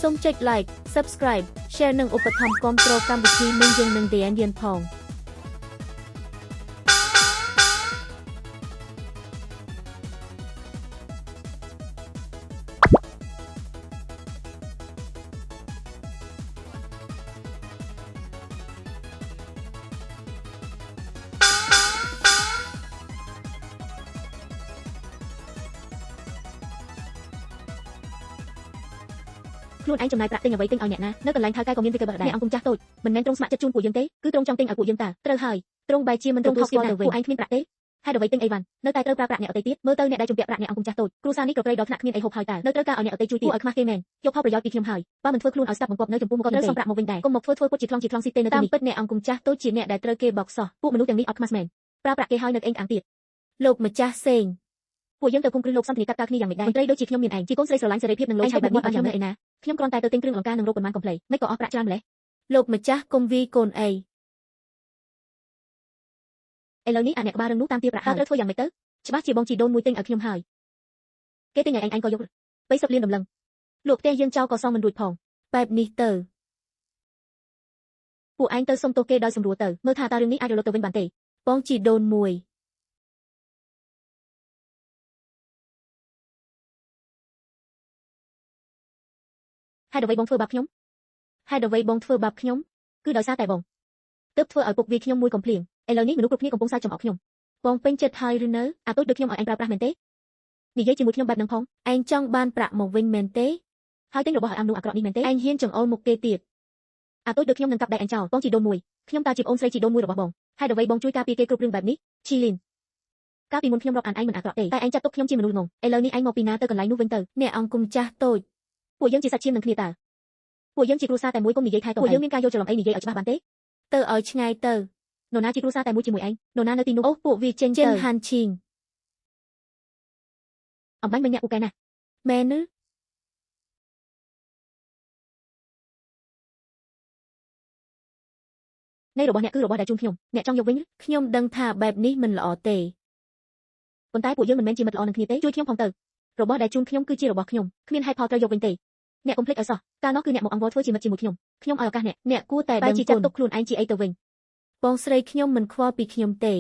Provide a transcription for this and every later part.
សូមចុច Like Subscribe Share និងឧបត្ថម្ភគាំទ្រកម្មវិធីនឹងយើងនឹង DN យៀនផង ខ្លួនឯងចំណាយប្រាក់ទិញអ្វីទិញឲ្យអ្នកណានៅកន្លែងថៅកែក៏មានវិកលបដែរអ្នកអង្គុំចាស់តូចមិនមែនត្រង់ស្ម័គ្រចិត្តជូនពួកយើងទេគឺត្រង់ចង់ទិញឲ្យពួកយើងតើត្រូវហើយត្រង់បែរជាមិនទទួលស្គាល់ទៅវិញពួកឯងគ្មានប្រាក់ទេហេតុអ្វីទិញអីវ៉ាន់នៅតែត្រូវប្រើប្រាក់អ្នកអតីទៀតមើលទៅអ្នកដែលជំពាក់ប្រាក់អ្នកអង្គុំចាស់តូចគ្រួសារនេះក៏ក្រៃដល់ថ្នាក់គ្មានអីហូបហើយតើនៅត្រូវការឲ្យអ្នកអតីជួយទៀតឲ្យខ្មាស់គេមែនយកផលប្រយោជន៍ពីខ្ញុំហើយបើមិនធ្វើខ្លួនឲ្យស្ដាប់បង្គាប់នៅចំពោះមុខក៏ត្រូវសងប្រាក់មកវិញដែរកុំមកធ្វើពុតជាខ្លងជាខ្លងស៊ីទេនៅទីនេះតាមពិតអ្នកអង្គុំចាស់តូចជាអ្នកដែលត្រូវគេបោកសោះពួកមនុស្សទាំងនេះអត់ខ្មាស់មែនប្រើប្រាក់គេហើយនៅអេងអាងទៀតលោកម្ចាស់សេងពួកយើងទៅភូមិគ្រឹះលោកសន្តិកាត់តើគ្នាយ៉ាងម៉េចដែរមន្ត្រីដូចជាខ្ញុំមានឯងជាកូនស្រីស្រឡាញ់សេរីភាពនិងលោឆៃបែបនេះអស់យ៉ាងនៅឯណាខ្ញុំគ្រាន់តែទៅទិញគ្រឿងអលង្ការនិងរោគប៉ុន្មានកំភ្លៃមិនក៏អស់ប្រាក់ច្រើនម្លេះលោកម្ចាស់កុំវីកូនអីឥឡូវនេះអាអ្នកក្បាលរឹងនោះតាមទាប្រាក់ហើយត្រូវធ្វើយ៉ាងម៉េចទៅច្បាស់ជាបងជីដូនមួយទិញឲ្យខ្ញុំហើយគេទិញឲ្យឯងឯងក៏យក30លានតម្លឹងលោកផ្ទះយើងចោលក៏សងមិនរួចផងបែបនេះទៅពួកឯងទៅសុំទោសគេដោយសម្រួលទៅមើលថាតើរឿងនេះអាចរលត់ទៅវិញបានទេបងជីដូនមួយហេតុអ្វីបងធ្វើបាបខ្ញុំហេតុអ្វីបងធ្វើបាបខ្ញុំគឺដោយសារតែបងទើបធ្វើឲ្យពុកវាខ្ញុំមួយកំភ្លៀងឥឡូវនេះមនុស្សគ្រប់គ្នាកំពុងសើចចំអកខ្ញុំបងពេញចិត្តហើយឬនៅអាតូចដូចខ្ញុំឲ្យឯងប្រើប្រាស់មែនទេនិយាយជាមួយខ្ញុំបែបហ្នឹងផងឯងចង់បានប្រាក់មកវិញមែនទេហើយទិញរបស់ឲ្យអាំនោះអាក្រក់នេះមែនទេឯងហ៊ានចង្អុលមុខគេទៀតអាតូចដូចខ្ញុំនឹងកាប់ដៃឯងចោលបងជីដូនមួយខ្ញុំតើជាប្អូនស្រីជីដូនមួយរបស់បងហេតុអ្វីបងជួយការពារគេគ្រប់រឿងបែបនេះឈីលីនកាលពីមុនខ្ញុំរាប់អានឯងមិនអាក្រក់ទេតែឯងចាត់ទុកខ្ញុំជាមនុស្សងងឥឡូវនេះឯងមកពីណាទៅកន្លែងនោះវិញទៅអ្នកអង្គុំចាស់តូចពួកយើងជាសាច់ឈាមនឹងគ្នាតើពួកយើងជាគ្រួសារតែមួយកុំនិយាយថែទាំពួកយើងមានការយល់ច្រឡំអីនិយាយឲ្យច្បាស់បានទេទៅឲ្យឆ្ងាយទៅនរណាជាគ្រួសារតែមួយជាមួយឯងនរណានៅទីនោះអូពួកវាចេញទៅហានឈីងអំបញ្ញមិញអ្នកពូកែណាស់មែនឬនៃរបស់អ្នកគឺរបស់ដែលជូនខ្ញុំអ្នកចង់យកវិញខ្ញុំដឹងថាបែបនេះមិនល្អទេប៉ុន្តែពួកយើងមិនមែនជាមិត្តល្អនឹងគ្នាទេជួយខ្ញុំផងទៅរបស់ដែលជូនខ្ញុំគឺជារបស់ខ្ញុំគ្មានហេតុផលត្រូវយកវិញទេអ្នកកុំភ្លេចឲ្យសោះកាលនោះគឺអ្នកមកអង្វរធ្វើជាមិត្តជាមួយខ្ញុំខ្ញុំឲ្យឱកាសអ្នកអ្នកគួរតែដឹងគុណចាត់ទុកខ្លួនឯងជាអីទៅវិញបងស្រីខ្ញុំមិនខ្វល់ពីខ្ញុំទេ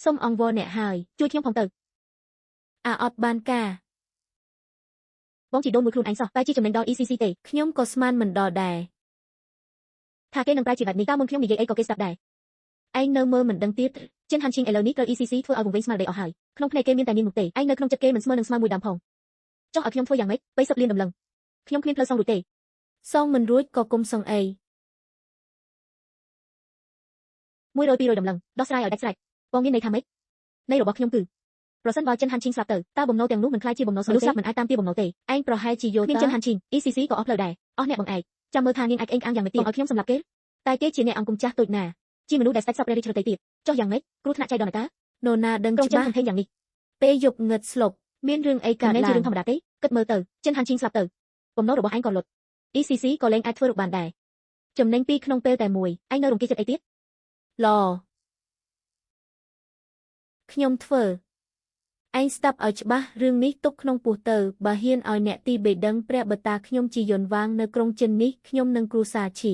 សូមអង្វរអ្នកហើយជួយខ្ញុំផងទៅអាអត់បានការបងជីដូនមួយខ្លួនឯងសោះតែជាចំណេញដល់ ECC ទេខ្ញុំក៏ស្មានមិនដល់ដែរថាគេនឹងប្រែជាបែបនេះកាលមុនខ្ញុំនិយាយអីក៏គេស្ដាប់ដែរឯងនៅមើលមិនដឹងទៀតចិនហាន់ឈីងឥឡូវនេះត្រូវ ECC ធ្វើឲ្យវង្វេងស្មារតីអស់ហើយក្នុងភ្នែកគេមានតែនាងនោះទេឯងនៅក្នុងចិត្តគេមិនស្មើនឹងស្មើមួយដើមផងចុះឲ្យខ្ញុំធ្វើយ៉ាងម៉េច30លានតម្លឹងខ្ញុំគ្មានផ្លូវសងរួចទេសងមិនរួចក៏គុំសងអី100 200តម្លឹងដោះស្រាយឲ្យដាច់ស្រេចបងមានន័យថាម៉េចន័យរបស់ខ្ញុំគឺប្រសិនបើចិនហាន់ឈីងស្លាប់ទៅតើបំណុលទាំងនោះមិនខ្លាចជាបំណុលមនុស្សស្លាប់មិនអាចតាមទាបំណុលទេឯងប្រហែលជាយល់មានចិនហាន់ឈីង ECC ក៏អស់ផ្លូវដែរអស់អ្នកបងឯងចាំមើលថានាងអាចអេងអាងយ៉ាងម៉េចទៀតឲ្យខ្ញុំសម្លាប់គេតែគេជាអ្នកអង្គុំចាស់តូចណាជាមនុស្សដែលស្ដេចសពព្រះរាជរតីទៀតចុះយ៉ាងម៉េចគ្រោះថ្នាក់ចៃដន្យតានរណាដឹងច្បាស់យ៉ាងនេះពេលយប់ងឹតស្លុបមានរឿងអីកើតឡើងមិនមែនជារឿងធម្មតាទេគិតមើលទៅចិនហាន់ឈីងស្លាប់ទៅបំណុលរបស់ឯងក៏លុត ECC ក៏លែងអាចធ្វើរកបានដែរចំណេញពីរក្នុងពេលតែមួយឯងនៅរំគាចិត្តអីទៀតឡខ្ញុំធ្វើឯងស្ដាប់ឲ្យច្បាស់រឿងនេះទុកក្នុងពោះទៅបើហ៊ានឲ្យអ្នកទីបេដឹងព្រះបតាខ្ញុំជាយន្តវាងនៅក្រុងចិននេះខ្ញុំនឹងគ្រួសារឈី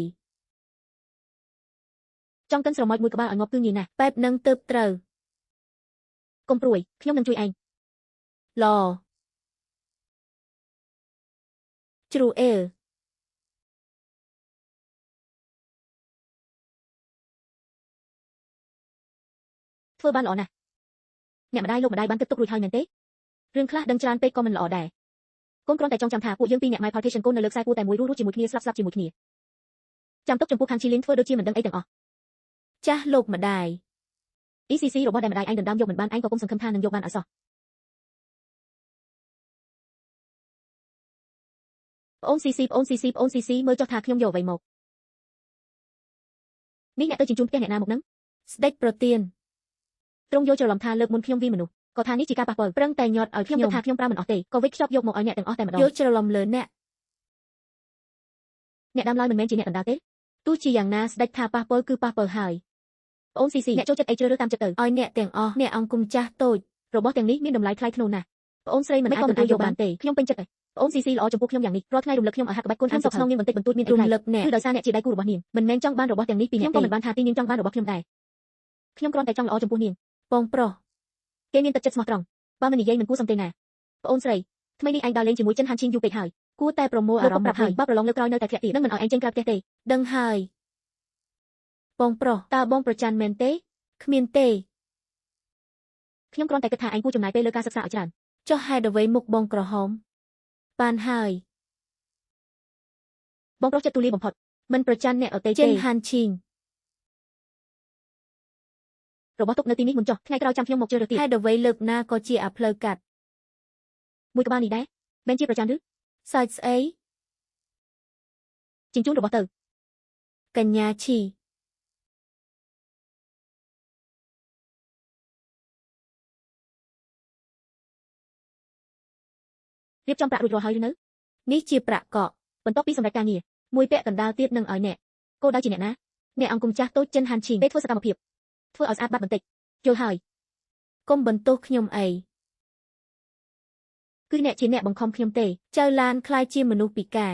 ចង់កិនស្រមោចមួយក្បាលឲ្យងាប់គឺងាយណាស់បែបនឹងទៅត្រូវកុំព្រួយខ្ញុំនឹងជួយឯងឡជ្រូអេលធ្វើបានល្អណាស់អ្នកម្ដាយលោកម្ដាយបានគិតទុករួចហើយមែនទេរឿងខ្លះដឹងច្រើនពេកក៏មិនល្អដែរកូនគ្រាន់តែចង់ចាំថាពួកយើងពីរអ្នកម៉ែ partition កូននៅលើខ្សែពួរតែមួយរស់ជាមួយគ្នាស្លាប់ជាមួយគ្នាចាំទុកចំពោះខាងឈីលីនធ្វើដូចជាមិនដឹងអីទាំងអស់ចាស់លោកម្ដាយ ECC របស់ដែលម្ដាយឯងដណ្ដើមយកមិនបានឯងក៏គុំសង្ឃឹមថានឹងយកបានឲ្យសោះប្អូន CC ប្អូន CC ប្អូន CC មើលចុះថាខ្ញុំយកអ្វីមកនេះអ្នកទៅជញ្ជូនផ្ទះអ្នកណាមកនឹងស្ដេចប្រទៀនទ្រង់យល់ច្រឡំថាលើកមុនខ្ញុំវីមនុស្សក៏ថានេះជាការប៉ះពាល់ប្រឹងតែញាត់ឲ្យខ្ញុំគិតថាខ្ញុំប្រើមិនអស់ទេក៏វិចខ្ចប់យកមកឲ្យអ្នកទាំងអស់តែម្ដងយល់ច្រឡំលើអ្នកអ្នកដើមឡើយមិនមែនជាអ្នកដណ្ដើមទេទោះជាយ៉ាងណាស្ដេចថាប៉ះពាល់គឺប៉ះពាល់ហើយប្អូន CC អ្នកចូលចិត្តអីជ្រើសរើសតាមចិត្តទៅឲ្យអ្នកទាំងអស់អ្នកអង្គុំចាស់តូចរបស់ទាំងនេះមានតម្លៃថ្លៃថ្នូរណាស់ប្អូនស្រីមិនអាចទទួលយកបានទេខ្ញុំពេញចិត្តហើយ ប្អូនស៊ីស៊ីល្អចំពោះខ្ញុំយ៉ាងនេះរាល់ថ្ងៃរំលឹកខ្ញុំឲ្យហាត់ក្បាច់គុណអានសពស្នងនាងបន្តិចបន្តួចមានអី រំ ប្លែក លឹកអ្នក គឺដោយសារអ្នកជាដៃគូរបស់នាងមិនមែនចង់បានរបស់ទាំងនេះពីអ្នកទេខ្ញុំក៏មិនបានថាទីនាងចង់បានរបស់ខ្ញុំដែរខ្ញុំគ្រាន់តែចង់ល្អចំពោះនាង បងប្រុស គេមានទឹកចិត្តស្មោះត្រង់បើមិននិយាយមិនគួរសំទេណាប្អូនស្រីថ្មីនេះឯងដើរលេងជាមួយចិនហាន់ឈីងយូរពេកហើយ គួរតែប្រមូល លោ អារម្មណ៍ កក៏ប្រាប់ហើយបើប្រឡងលើកក្រោយនៅតែធ្លាក់ទៀតនឹងមិនឲ្យឯងចេញក្រៅផ្ទះទេ ដឹងហើយបងប្រុសតើបងប្រច័នមែនទេគ្មានទេ ខ្ញុំគ្រាន់តែគិតថាឯងគួរចំណាយពេលលើការសិក្សាឲ្យច្រើន ចុះហេតុអ្វីមុខបងក្រហមបានហើយ បងប្រុសចិត្តទូលាយបំផុត មិនប្រច័នអ្នកអតី ទេ ចិនហាន់ឈីង របស់ទុកនៅទីនេះមុនចុះថ្ងៃក្រោយចាំខ្ញុំមកជ្រើសរើសទៀត ហេតុអ្វីលើកណាក៏ជាអាផ្លូវកាត់ មួយក្បាលនេះដែរមិនជាប្រច័នឬ សើចស្អី ជញ្ជូនរបស់ទៅ កញ្ញាឈី រៀបចំប្រាក់រួចរាល់ហើយឬនៅ នេះជាប្រាក់កក់ បន្ទាប់ពីសម្រេចការងារ មួយពាក់កណ្ដាលទៀតនឹងឲ្យអ្នក គោលដៅជាអ្នកណា អ្នកអង្គម្ចាស់តូចចិនហាន់ឈីង ពេលធ្វើសកម្មភាពធ្វើឲ្យស្អាតបាត់បន្តិចយល់ហើយ កុំបន្ទោសខ្ញុំអី គឺអ្នកជាអ្នកបង្ខំខ្ញុំទេ ចៅឡានក្លាយជាមនុស្សពិការ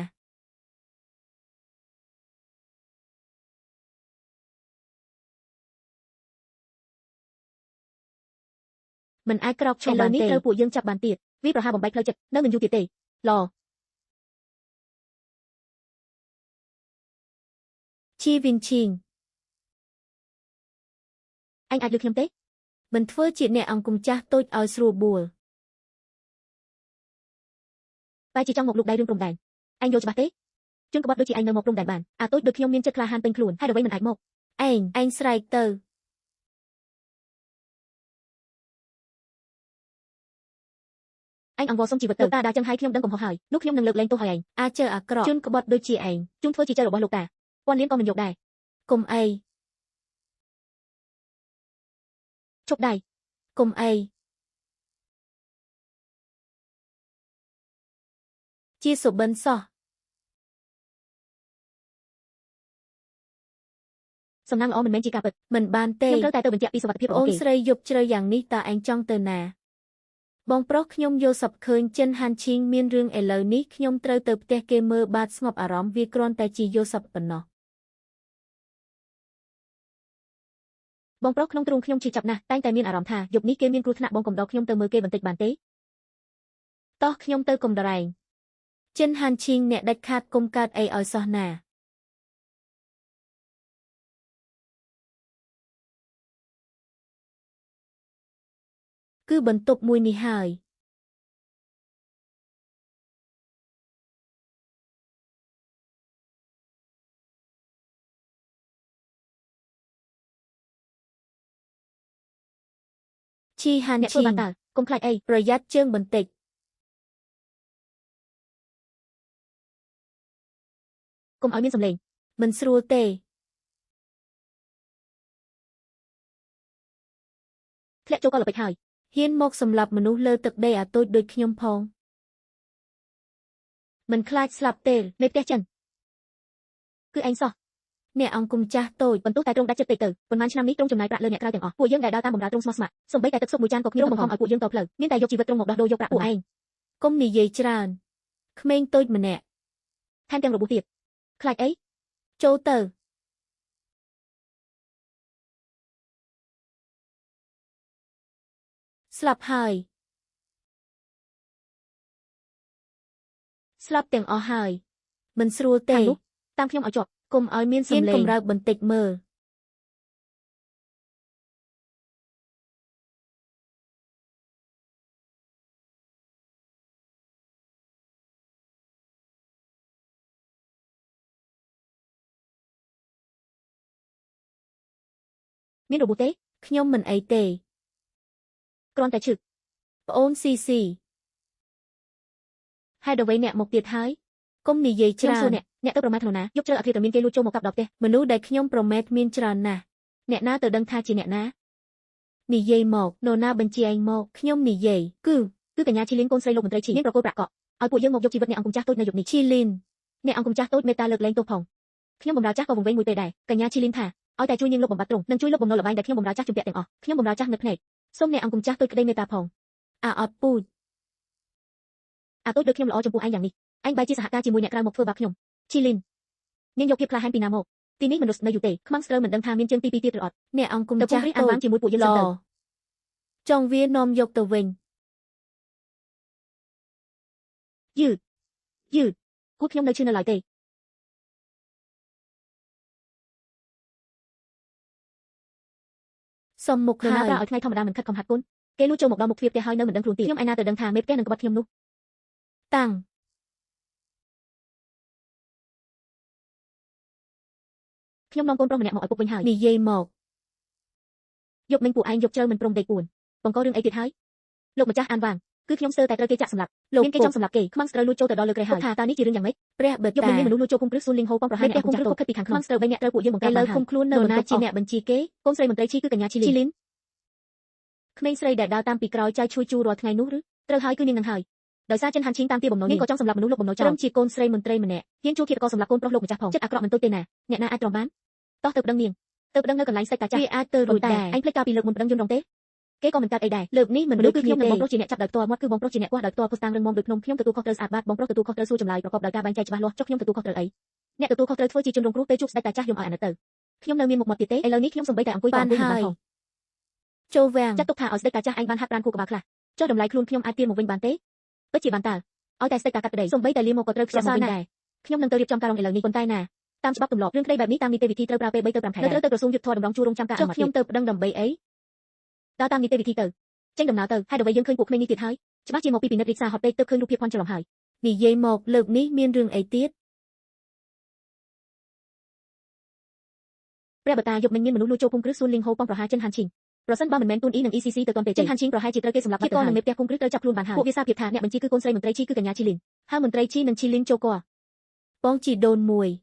មិនអាចក្រោកឈរ ឥឡូ បានទេ វនេះត្រូវពួកយើងចាប់បានទៀត វាប្រហារបំបែកផ្លូវចិត្តនៅមិនយូរទៀតទេឡ ឈីវិនឈីង ឯងអាចលឺខ្ញុំទេ មិនធ្វើជាអ្នកអង្គម្ចាស់តូចឲ្យស្រួលបួល បែរជាចង់មកលូកដៃរឿងព្រំដែនឯងយល់ច្បាស់ទេជនក្បត់ដូចជាឯងនៅមកព្រំដែនបានអាតូចដូចខ្ញុំមានចិត្តក្លាហានពេញខ្លួនហេតុអ្វីមិនអាចមក ឯងស្រែកទៅ ឯងអង្វរសុំជីវិតទៅលោកតាដាចឹងហើយខ្ញុំដឹងកំហុសហើយនោះខ្ញុំនឹងលើកលែងទោសឲ្យឯង អាចើអាក្រក់ជនក្បត់ដូចជាឯង ជូនធ្វើជាចៅរបស់លោកតាពាន់លានក៏មិនយកដែរ កុំអី ឈប់ដៃ កុំអីជាសុបិនសោះ សំណាងល្អមិនមែនជាការពិត មិនបានទេ ខ្ញុំត្រូវតែទៅបញ្ជាក់ពីសុវត្ថិភាព ប្ របស់គេ អូនស្រីយប់ជ្រៅយ៉ាងនេះតើឯងចង់ទៅណាបងប្រុសខ្ញុំយល់សប្តិឃើញចិនហាន់ឈីងមានរឿងឥឡូវនេះខ្ញុំត្រូវទៅផ្ទះគេមើលបាទស្ងប់អារម្មណ៍វាគ្រាន់តែជាយល់សប្តិប៉ុណ្ណោះ បងប្រុសក្នុងទ្រូងខ្ញុំឈឺចាប់ណាស់តែងតែមានអារម្មណ៍ថាយប់នេះគេមានគ្រោះថ្នាក់បងកុំដល់ខ្ញុំទៅមើលគេបន្តិចបានទេ តោះខ្ញុំទៅកុំដរែងចិនហាន់ឈីងអ្នកដាច់ខាតកុំកើតអីឲ្យសោះណាគឺបន្ទប់មួយនេះហើយឈីហាន់ អ្នក ឈីង ធ្វើបានតើកុំខ្លាចអី ប្រយ័ត្នជើងបន្តិច កុំឲ្យមានសំឡេង មិនស្រួលទេ ធ្លាក់ចូលកលពេកហើយ ហ៊ានមកសម្លាប់មនុស្សលើទឹកដីអាតូចដូចខ្ញុំផងមិនខ្លាចស្លាប់ទេ មេផ្ទះចិនគឺឯងសោះ អ្នកអង្គម្ចាស់តូច បន្ទោសតែទ្រង់ដាច់ចិត្តពេកទៅប៉ុន្មានឆ្នាំនេះទ្រង់ចំណាយប្រាក់លើអ្នកក្រៅទាំងអស់ពួកយើងដែលដើរតាមបម្រើទ្រង់ស្មោះស្ម័គ្រសូម្បីតែទឹកស៊ុបមួយចានក៏គ្មានទ្រង់បង្ខំឲ្យពួកយើងតផ្លូវមានតែយកជីវិតទ្រង់មកដោះដូរយកប្រាក់ពួកឯង កុំនិយាយច្រើនក្មេងតូចម្នាក់ ថែមទាំងរបួសទៀតខ្លាចអី ចូលទៅស្លាប់ហើយស្លាប់ទាំងអស់ហើយមិនស្រួលទេ ខាងនោះតាមខ្ញុំឲ្យជាប់ កុំឲ្យមានសំឡេងកម្រើកបន្តិចមើល មានរបួសទេ ខ្ញុំមិនអីទេ គ្រាន់តែឈឺ ប្អូនស៊ីស៊ីហេតុអ្វីអ្នកមកទៀតហើយកុំនិយាយ ច្រើន ខ្ញុំសួរអ្នកអ្នកទៅប្រមាថក្នុងណាយប់ជ្រៅអធិតែមានគេលួចចូលមកកាប់ដល់ផ្ទះ មនុស្សដែលខ្ញុំប្រមាថមានច្រើនណាស់ អ្នកណាទៅដឹងថាជាអ្នកណា និយាយមកនរណាបញ្ជាឯងមកខ្ញុំនិយាយគឺ គឺកញ្ញាឈីលីនកូនស្រីលោកមន្ត្រីឈីមានប្រគល់ប្រាក់កក់ឲ្យពួកយើងមកយកជីវិតអ្នកអង្គម្ចាស់តូចនៅយប់នេះ ឈីលីន អ្នកអង្គម្ចាស់តូចមេត្តាលើកលែងទោសផងខ្ញុំបម្រើចាស់ក៏វង្វេងមួយពេលដែរកញ្ញាឈីលីនថាឲ្យតែជួយនាងលុបបំបាត់ទ្រង់និងជួយលុបបំណុលល្បែងដែលខ្ញុំបម្រើចាស់ជំពាក់ទាំងអស់ខ្ញុំបម្រើចាស់នឹកភ្នែកសូមអ្នកអង្គម្ចាស់តូចក្តីមេត្តាផង អាអត់ពូជ អាតូចដូចខ្ញុំល្អចំពោះឯងយ៉ាងនេះឯងបែរជាសហការជាមួយអ្នកក្រៅមកធ្វើបាបខ្ញុំឈីលីននាងយកភាពក្លាហានពីណាមកទីនេះមនុស្សនៅយូរទេខ្មាំងស្រូវមិនដឹងថាមានជើងទីពីរទៀតឬអត់ អ្នកអង្គគុំ ទៅ ចាស់ ភូមិអាន តូច វាងជាមួយពួកយើងសិន ល្អ ទៅ ចង់វានាំយកទៅវិញ យឺតយឺតគួរខ្ញុំនៅឈឺនៅឡើយទេ សុំមុខ នរណា ហើយ ប្រើឲ្យថ្ងៃធម្មតាមិនខិតខំហាត់គុណគេលួចចូលមកដល់មុខទ្វារផ្ទះហើយនៅមិនដឹងខ្លួនទៀតខ្ញុំឯណាទៅដឹងថាមេផ្ទះនឹងក្បត់ខ្ញុំនោះ តាំង ខ្ញុំនាំកូនប្រុសម្នាក់មកឲ្យពុកវិញហើយ និយាយមក យប់មិញពួកឯងយកជ្រៅមិនព្រមដេកពួនបង្ករឿងអីទៀតហើយលោកម្ចាស់អានវាងគឺខ្ញុំស្ទើរតែត្រូវគេចាក់សម្លាប់ លោក មានគេ ពុក ចង់សម្លាប់គេខ្មាំងស្រូវលួចចូលទៅដល់លើគ្រែហើយថាតើនេះជារឿងយ៉ាងម៉េច ព្រះបិ យប់មិ តា ញមានមនុស្សលួចចូលភូមិគ្រឹះសួនលីងហូប៉ុងប្រហែល មេ អ្នក ផ្ទះភូមិគ្រឹះ គុំចាស់តូចខិតពីខាងខ្មាំងស្រូវបីអ្នកត្រូវពួកយើងបង្ ឥ ក្រាប ឡូវ បានហើយ ឃុំខ្លួននៅ នរណា បន្ទប់ ជាអ្នកបញ្ជាគេកូនស្រីមន្ត្រីឈីគឺកញ្ញាឈីលីនក្មេងស្រីដែលដើរតាមពីក្រោយចៅឈួយជូរាល់ថ្ងៃនោះឬត្រូវហើយគឺនាងនឹងហើយដោយសារចិនហាន់ឈីងតាមទាបំណុលនាងក៏ចង់សម្លាប់មនុស្សលោកបំណុលចោល ត្រឹមជាកូនស្រីមន្ត្រីម្នាក់ ហ៊ានជួឃាតករសម្លាប់កូនប្រុសលោកម្ចាស់ផងចិត្តអាក្រក់មិនទូចទេណាអ្នកណាអាចទ្រាំបានតោះទៅប្តឹងនាងទៅប្តឹងនៅកន្លែងស្ដេចតាចាស់ វាអាចទៅ ប៉ុន្តែ រួចដែរ ឯងភ្លេចកាលពីលើកមុនប្តឹងយន្តរងទេគេក៏មិនកើតអីដែរ លើកនេះមិន មនុ ដូច ស្សគឺខ្ញុំនិង គ្នាទេ បងប្រុសជាអ្នកចាប់ដោយផ្ទាល់មាត់គឺបងប្រុសជាអ្នកគាស់ដោយផ្ទាល់ភស្តុតាងរឹងមាំដូចភ្នំខ្ញុំទទួលខុសត្រូវស្អាតបាតបងប្រុសទទួលខុសត្រូវសួរចម្លើយប្រកបដោយការបែងចែកច្បាស់លាស់ចុះខ្ញុំទទួលខុសត្រូវអីអ្នកទទួលខុសត្រូវធ្វើជាជនរងគ្រោះពេលជួបស្ដេចតាចាស់យំឲ្យអាណិតទៅខ្ញុំនៅមានមុខមាត់ទៀតទេឥឡូវនេះខ្ញុំសំបីតែអង្គុយក៏ បាន អង្គុយមិន ហើយ បានផង ចូលវាំង ចាត់ទុកថាឲ្យស្ដេចតាចាស់ឯងបានហាត់ប្រាណខួរក្បាលខ្លះចុះតម្លៃខ្លួនខ្ញុំអាចទានមកវិញបានទេពិតជាបានតើឲ្យតែស្ដេចតាកាត់ក្តីសំបីតែលាមកក៏ត្រូវខ្ជាប់មកវិញដែរខ្ញុំនឹងទៅរៀបចំការរងឥឡូវនេះប៉ុន្តែណាតាមច្បាប់ទម្លាប់រឿងក្តីបែបនេះតាមនីតិវិធីត្រូវប្រើពេល3ទៅ5ខែនៅត្រូវទៅក្រសួងយុទ្ធភ័ពតម្រង់ជួររងចាំការអ ចុះ នុម័ត ខ្ញុំទៅប្តឹងដើម្បីអី ដើរតាមនីតិវិធីទៅចេញដំណើរទៅហើយអ្វីយើងឃើញពួកក្មេងនេះទៀតហើយច្បាស់ជាមកពីពិនិត្យរីកសាហត់ពេកទើបឃើញរូបភាពភ័ន្តច្រឡំហើយ និយាយមកលើកនេះមានរឿងអីទៀត ព្រះបតាយប់មិញមានមនុស្សលួចចូលភូមិគ្រឹះសួនលីងហូប៉ុងប្រហារចិនហាន់ឈីងប្រសិនបើមិនមែនទូនអ៊ីនិង ECC ទៅទាន់ពេលចិនហាន់ឈីងប្រហែលជាត្រូវគេសម្លាប់បាត់ទៅហើយនិងមេផ្ទះភូមិគ្រឹះត្រូវចាប់ខ្លួនបានហើយពួកវាសារភាពថាអ្នកបញ្ជាគឺកូនស្រីមន្ត្រីឈីគឺកញ្ញាឈីលីនហើយមន្ត្រីឈីនិងឈីលីនចូលក បងជីដូនមួយ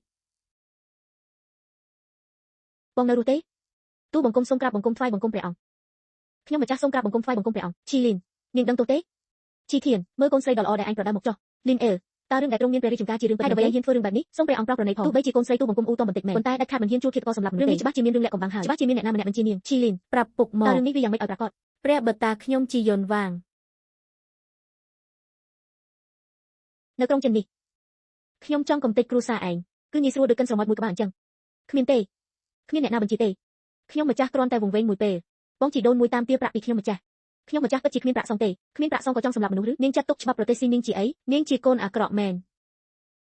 បងនៅរស់ទេទូបង្គំសូមក្រាបបង្គំថ្វាយបង្គំព្រះអង្គខ្ញុំម្ចាស់សូមក្រាបបង្គំថ្វាយបង្គំព្រះអង្គឈីលីននាងដឹងទោសទេឈីធានមើលកូនស្រីដ៏ល្អដែលអញប្រដៅមកចុះលីនអេលតើរឿងដែលទ្រង់មានព្រះរាជចំការជារឿងពិតហើយអ្វីហ៊ានធ្វើរឿងបែបនេះសូមព្រះអង្គប្រោសប្រណីផងទោះបីជាកូនស្រីទូបង្គំអ៊ូតបន្តិចមែនប៉ុន្តែដាច់ខាតមិនហ៊ានជួលឃាតករសម្លាប់មនុស្សរឿងនេះច្បាស់ជាមានរឿងលាក់កំបាំងហើយច្បាស់ជាមានអ្នកណាម្នាក់បញ្ជានាងឈីលីន ប្រាប់ពុកម តើ ក រឿងនេះវាយ៉ាងម៉េចឲ្យប្រាកដ ព្រះបិតាខ្ញុំជាយន្តវាង នៅក្រុងចិននេះ ខ្ញុំចង់កំទេចគ្រួសារឯង គឺងាយស្រួលដូចកិនស្រមោចមួយក្បាលអញ្ចឹងគ្មានទេគ្មានអ្នកណាបញ្ជាទេខ្ញុំម្ចាស់គ្រាន់តែវង្វេងមួយពេលបងជីដូនមួយតាមទារប្រាក់ពីខ្ញុំម្ចាស់ខ្ញុំម្ចាស់ពិតជាគ្មានប្រាក់សងទេគ្មានប្រាក់សងក៏ចង់សម្លាប់មនុស្សឬនាងចាត់ទុកច្បាប់ប្រទេសស៊ីនាងជាអី នាងជាកូនអាក្រក់មែន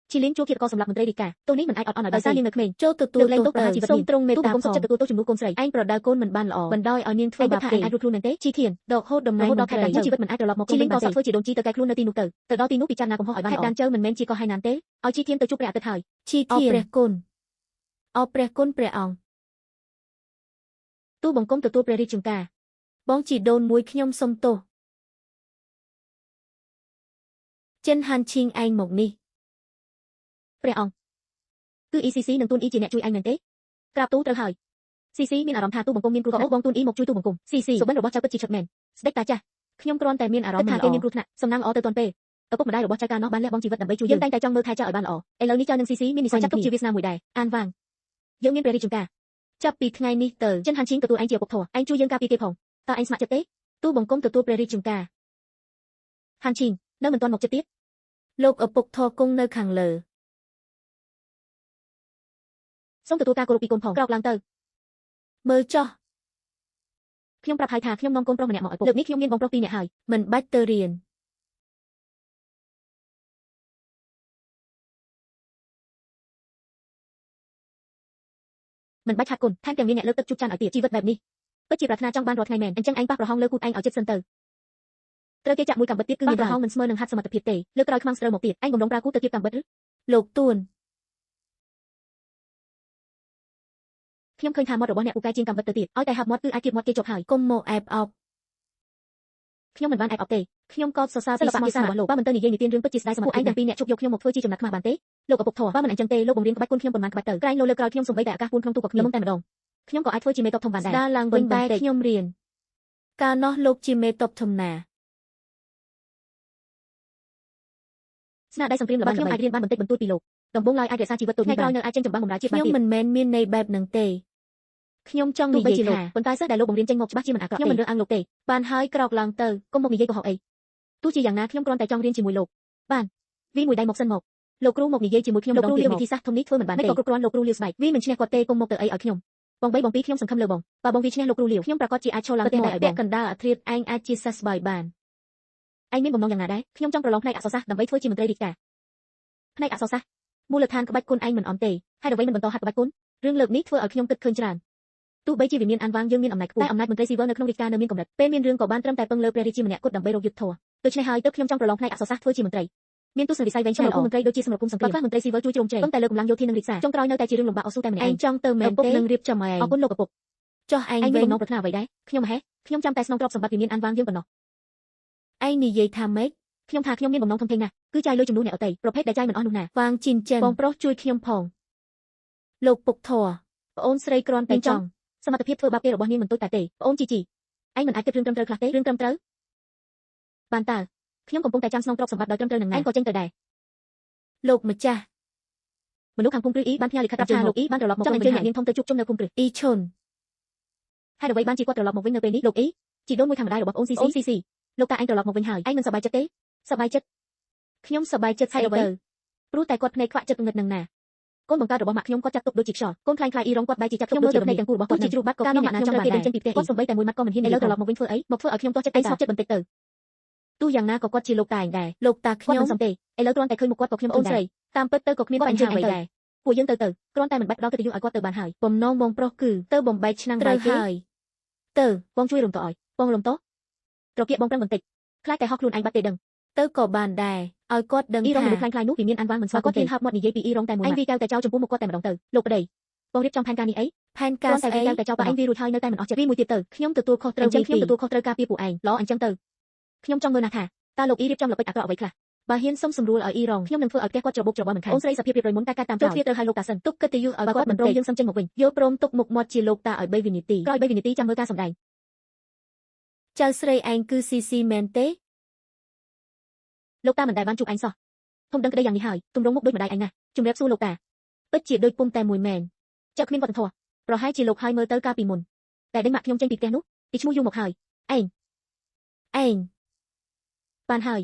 ជីលីនជួឃាតករសម្លាប់មន្ត្រីរាជការទោសនេះមិនអាចអត់អន់ឲ្យបានដោយសារនាងនៅក្មេង ចូលទទួល លើកលែង ទោស ទោសប្រហារជីវិត ទៅសូមទ្រង់មេ ទូ ត្តាផង បង្គំសុខចិត្តទទួលទោសជំនួសកូនស្រី ឯងប្រដៅកូនមិនបានល្អបណ្ដោយឲ្យនាងធ្វើ ឯងគិតថា បាបគេ ឯងអាចរួចខ្លួនមែនទេជីធាន ដកហូតតំ រ ណែង ហូតដល់ខេ មន្ត្រី ត្តដានជើជីវិតមិនអាចត្រឡប់មកជីលីនក៏សាក់ធ្វើជាដូនជីទៅកែខ្លួននៅទីនោះទៅទៅដល់ទីនោះពិចារណាកំហុសឲ្យបានល្អខេត្តដានជើមិនមែនជាកោះហៃណានទេឲ្យជីធានទៅជួបព្រះអាទិត្យហើយ ឈីធានព្រះគុណអរព្រះគុណព្រះអង្គ ទូបង្គំទទួលព្រះរាជចំការ បងជីដូនមួយខ្ញុំសុំទោសចិនហាន់ឈីងឯងមកនេះ ព្រះអង្គគឺ ECC និងទូន E ជាអ្នកជួយឯងមែនទេក្រាបទូត្រូវហើយ CC មានអារម្មណ៍ថាទូបង្គំមានគ្រោះថ្នាក់បងទូន E មកជួយទូបង្គំ CC សុបិនរបស់ចៅពិតជាឈឹកមែនស្ដេចតាចាស់ ខ្ញុំគ្រាន់តែមានអារ គិត ម្មណ៍មិនល្អ ថាគេមានគ្រោះថ្នាក់សំណាងល្អទៅទាន់ពេលឪពុកម្ដាយរបស់ចៅកាលនោះបានលះបង់ជីវិតដើម្បីជួយយើងតែងតែចង់មើលថែចៅឲ្យបានល្អឥឡូវនេះចៅនិង CC មាននិស្ស័យចាត់ទុកជាវាសនាមួយដែរអានវាងយើងមានព្រះរាជចំការ ចាប់ពីថ្ងៃនេះទៅ ចិនហាន់ឈីងទទួលឯងជាឪពុកធម៌ឯងជួយយើងការពារគេផងតើឯងស្ម័គ្រចិត្តទេ ទូបង្គំទទួលព្រះរាជចំការ ហាន់ឈីងនៅមិនទាន់មកចិត្តទៀត លោកឪពុកធរគង់នៅខាងលើ សូមទទួលការគោរពពីកូនផងក្រោកឡើងទៅ មើលចុះ ខ្ញុំប្រាប់ហើយថាខ្ញុំនាំកូនប្រុសម្នាក់មកឲ្យពុកលើកនេះខ្ញុំមានបងប្រុសពីរនាក់ហើយ មិនបាច់ទៅរៀន មិនបាច់ឆាត់គុណថែមទាំងមានអ្នកលើកទឹកជូតចានឲ្យទៀតជីវិតបែបនេះពិតជាប្រាថ្នាចង់បានរាល់ថ្ងៃមែនអញ្ចឹងឯងប៉ះប្រហោងលើគូតឯងឲ្យចិត្តសិនទៅត្រូវគេចាក់មួយកាំបិតទៀតគឺមានប្រហោងមិនស្មើនឹងហាត់សមត្ថភាពទេលើកក្រោយខ្មាំងស្រូវមកទៀតឯងបំរុងប្រើគូទៅគៀបកាំបិតឬ លោកទួន ខ្ញុំឃើញថាមាត់របស់អ្នកពូកែជាងកាំបិតទៅទៀតឲ្យតែហាប់មាត់គឺអាចគៀបមាត់គេជាប់ហើយ កុំមកអែបអប ខ្ញុំមិនបានអែបអបទេ ខ្ញុំកោតសរសើរ សិ ពីស្មោះ ល្បៈភាសា ស្ម័គ្រ របស់លោកបើមិនទៅនិយាយនិទានរឿងពិតជាស្ដាយសមត្ថភាពពួកឯងទាំងពីរអ្នកជប់យកខ្ញុំមកធ្វើជាចំណាត់ខ្មាស់បានទេលោកឪពុកធម៌បើមិនអញ្ចឹងទេលោកបង្រៀនក្បាច់គុណខ្ញុំប៉ុន្មានក្បាច់ទៅក្រែងលោលើកក្រោយខ្ញុំសំបីតែឱកាសពួនក្នុងទូក៏គ្មានល្មមតែម្ដងខ្ញុំក៏អាចធ្វើជាមេតបធំបានដែរ ស្ដារឡើងវិញ ប៉ុន្ បន្តិច តែខ្ញុំរៀន កាលនោះលោកជាមេតបធំណា ស្នាដៃសង្គ្រាមល្បាខ្ញុំអាចរៀនបានបន្តិចបន្តួចពីលោកដំបូងឡើយអាចរក្សាជីវិតតូចនេះក្រោយនៅអាចចេញចម្បាំងបម្រើជាតិបាន ខ្ញុំ ទៀត មិនមែនមានន័យបែបនឹងទេខ្ញុំចង់ ទោះ និ បីជាលោក យាយថា ប៉ុន្តែសិស្សដែលលោកបង្រៀនចេញមកច្បាស់ជាមិនអាក្រក់ទេខ្ញុំមិនរើសអើងលោកទេ បានហើយក្រោកឡើងទៅ កុំមកនិយាយកុហកអីទោះជាយ៉ាងណាខ្ញុំគ្រាន់តែចង់រៀនជាមួយលោក បានវីមួយដៃមកសិនមកលោកគ្រូមកនិយាយជាមួយខ្ញុំម្ដងទៀតវិធីសាស្ត្រធំនេះធ្វើមិនបានទេក៏គ្រប់គ្រាន់លោកគ្រូលាវស្បែកវីមិនឈ្នះគាត់ទេកុំមកទៅអីឲ្យខ្ញុំបង3បង2ខ្ញុំសង្ឃឹមលើបងបើបងវីឈ្នះលោកគ្រូលាវខ្ញុំប្រកាសជាអាចឈរឡើងផ្ទះដែរឲ្យបងកណ្ដាលអាធ្រាតឯងអាចជាសះស្បើយបានឯងមានបំណងយ៉ាងណាដែរខ្ញុំចង់ប្រឡងផ្នែកអក្សរសាស្ត្រដើម្បីធ្វើជាមន្ត្រីរាជការផ្នែកអក្សរសាស្ត្រមូលដ្ឋានក្បាច់គុណឯងមិនអន់ទេហើយអ្វីមិនបន្តហាត់ក្បាច់គុណរឿងលើកនេះធ្វើឲ្យខ្ញុំគិតឃើញច្រើនទោះបីជាវិមានអានវាងយើងមានអំណាចខ្ពស់តែអំណាចមន្ត្រីស៊ីវិលនៅក្នុងរាជការនៅមានកម្រិតពេលមានរឿងក៏បានត្រឹមតែពឹងលើព្រះរាជាម្នាក់គត់ដើម្បីរកយុត្តិធម៌ដូច្នេះហើយទើបខ្ញុំចង់ប្រឡងផ្នែកអក្សរសាស្ត្រធ្វើជាមន្ត្រីមានទស្សនវិស័យវែងឆ្ងាយល្អមន្ត្រីដូចជាសម្រាប់គុំសង្គ្រាមខ្លះមន្ត្រីស៊ីវិលជួយជ្រោមជ្រែងប៉ុន្តែលើកម្លាំងយោធានិងរាជសារចុងក្រោយនៅតែជារឿងលំបាកអស៊ូតែម្នាក់ឯងចង់ទៅមែនទេនឹងរៀបចំឯងអរគុណលោកឪពុកចុះឯងវិញបំណងប្រាថ្នាអ្វីដែរខ្ញុំហេខ្ញុំចាំតែស្នងទ្រព្យសម្បត្តិវិមានអានវាងយើងប៉ុណ្ណោះឯងនិយាយថាម៉េចខ្ញុំថាខ្ញុំមានបំណងធំធេងណាស់គឺចាយលុយជំនួសអ្នកដទៃប្រភេទដែលចាយមិនអស់នោះណាវាងជីនចិនបងប្រុសជួយខ្ញុំផងលោកពុកធរប្អូនស្រីគ្រាន់តែចង់សមត្ថភាពធ្វើបាបគេរបស់នាងមិនតូចតែទេប្អូនជីជីឯងមិនអាចគិតរឿងត្រឹមត្រូវខ្លះទេរឿងត្រឹមត្រូវបានតើខ្ញុំកំពុងតែចាំស្នងទ្រព្យសម្បត្តិដោយត្រឹមត្រូវនឹងឯងក៏ចេញទៅដែរលោកម្ចាស់មនុស្សខាងភូមិគ្រឹះអ៊ីបានផ្ញើលិខិតប្រាប់ថាលោកអ៊ីបានត្រឡប់មកវិញអញ្ជើញអ្នកនាងធំទៅជួបជុំនៅភូមិគ្រឹះអ៊ីឈុនហើយអ្វីបានជាគាត់ត្រឡប់មកវិញនៅពេលនេះលោកអ៊ីជីដូនមួយខាងម្ដាយរបស់អូនស៊ីស៊ីស៊ីស៊ីលោកតាឯងត្រឡប់មកវិញហើយឯងមិនសប្បាយចិត្តទេសប្បាយចិត្តខ្ញុំសប្បាយចិត្តស្អីទៅព្រោះតែគាត់ភ្នែកខ្វាក់ចិត្តងឹតនឹងណាកូនបង្កើតរបស់ម៉ាក់ខ្ញុំគាត់ចាត់ទុកដូចជាខ្យល់កូនខ្លាញ់ខ្លាយអ៊ីរងគាត់បែរជាចាត់ទុកដូចជាភ្នែកទាំងគូរបស់គាត់ជាជ្រុះបាត់ក៏ខ្ញុំអ្នកណាចង់បានដែរចេញពីផ្ទះគាត់សំបីតែមួយម៉ាត់ក៏មិនហ៊ានឥឡូវត្រឡប់មកវិញធ្វើអីមកធ្វើឲ្យខ្ញុំទាស់ចិត្តឯងស្ងប់ចិត្តបន្តិចទៅទោះយ៉ាងណាក៏គាត់ជាលោកតាឯងដែរលោកតាខ្ញុំមិនសមទេឥឡូវគ្រាន់តែឃើញមុខគាត់ក៏ខ្ញុំអូនស្រីតាមពិតទៅក៏គ្មានបញ្ហាអ្វីដែរពួកយើងទៅគ្រាន់តែមិនបាច់ផ្ដល់កិត្តិយសឲ្យគាត់ទៅបានហើយបំណងបងប្រុសគឺទៅបំបែកឆ្នាំងបាយគេហើយទៅបងជួយរំតឲ្យបងរំតត្រកៀកបងប្រឹងបន្តិចខ្លាចតែហោះខ្លួនឯងបាត់ទេដឹងទៅក៏បានដែរឲ្យគាត់ដឹងថាអ៊ីរងមនុស្សខ្លាញ់ខ្លាយនោះវាមានអានវាងមិនស្វាគមន៍គាត់ហ៊ានហើបមាត់និយាយពីអ៊ីរងតែមួយម៉ាត់ឯងវីកៅតែចោលចំពោះមុខគាត់តែម្ដងទៅលោកប្តីបងរៀបចំផែនការនេះអីផែនការស្អីតែចោលបើឯងវីរួចហើយនៅតែមិនអស់ចិត្តវីមួយទៀតទៅខ្ញុំទទួលខុសត្រូវវីខ្ញុំទទួលខុសត្រូវការពារពួកឯងល្អអញ្ចឹងទៅខ្ញុំចង់មើលណាស់ថាតើលោកអ៊ីរៀបចំល្បិចអាក្រក់អ្វីខ្លះបើហ៊ានសុំសម្រួលឲ្យអ៊ីរងខ្ញុំនឹងធ្វើឲ្យផ្ទះគាត់ច្របូកច្របល់មិនខានអូនស្រីសភាពរៀបរយមុនតែកាត់តាមចូលទ្វារត្រូវឲ្យលោកតាសិនទុកកិត្តិយសឲ្យគាត់មិនព្រមយើងសុំចេញមកវិញយល់ព្រមទុកមុខមាត់ជាលោកតាឲ្យ3វិនាទីក្រោយ3វិនាទីចាំមើលការសម្ដែងចៅស្រីឯងគឺស៊ីស៊ីមែនទេលោកតាមិនដែលបានជួបឯងសោះធំដឹងក្តីយ៉ាងនេះហើយទម្រង់មុខដូចម្ដាយឯងណាជំរាបសួរលោកតាពិតជាដូចពុំតែមួយមែនចៅគ្មានវប្បធម៌ប្រហែលជាលោកហើយមើលទៅកាលពីមុនតែដេញម៉ាក់ខ្ញុំចេញពីផ្ទះនោះពីឈ្មោះយូរមកហើយឯងឯងបានហើ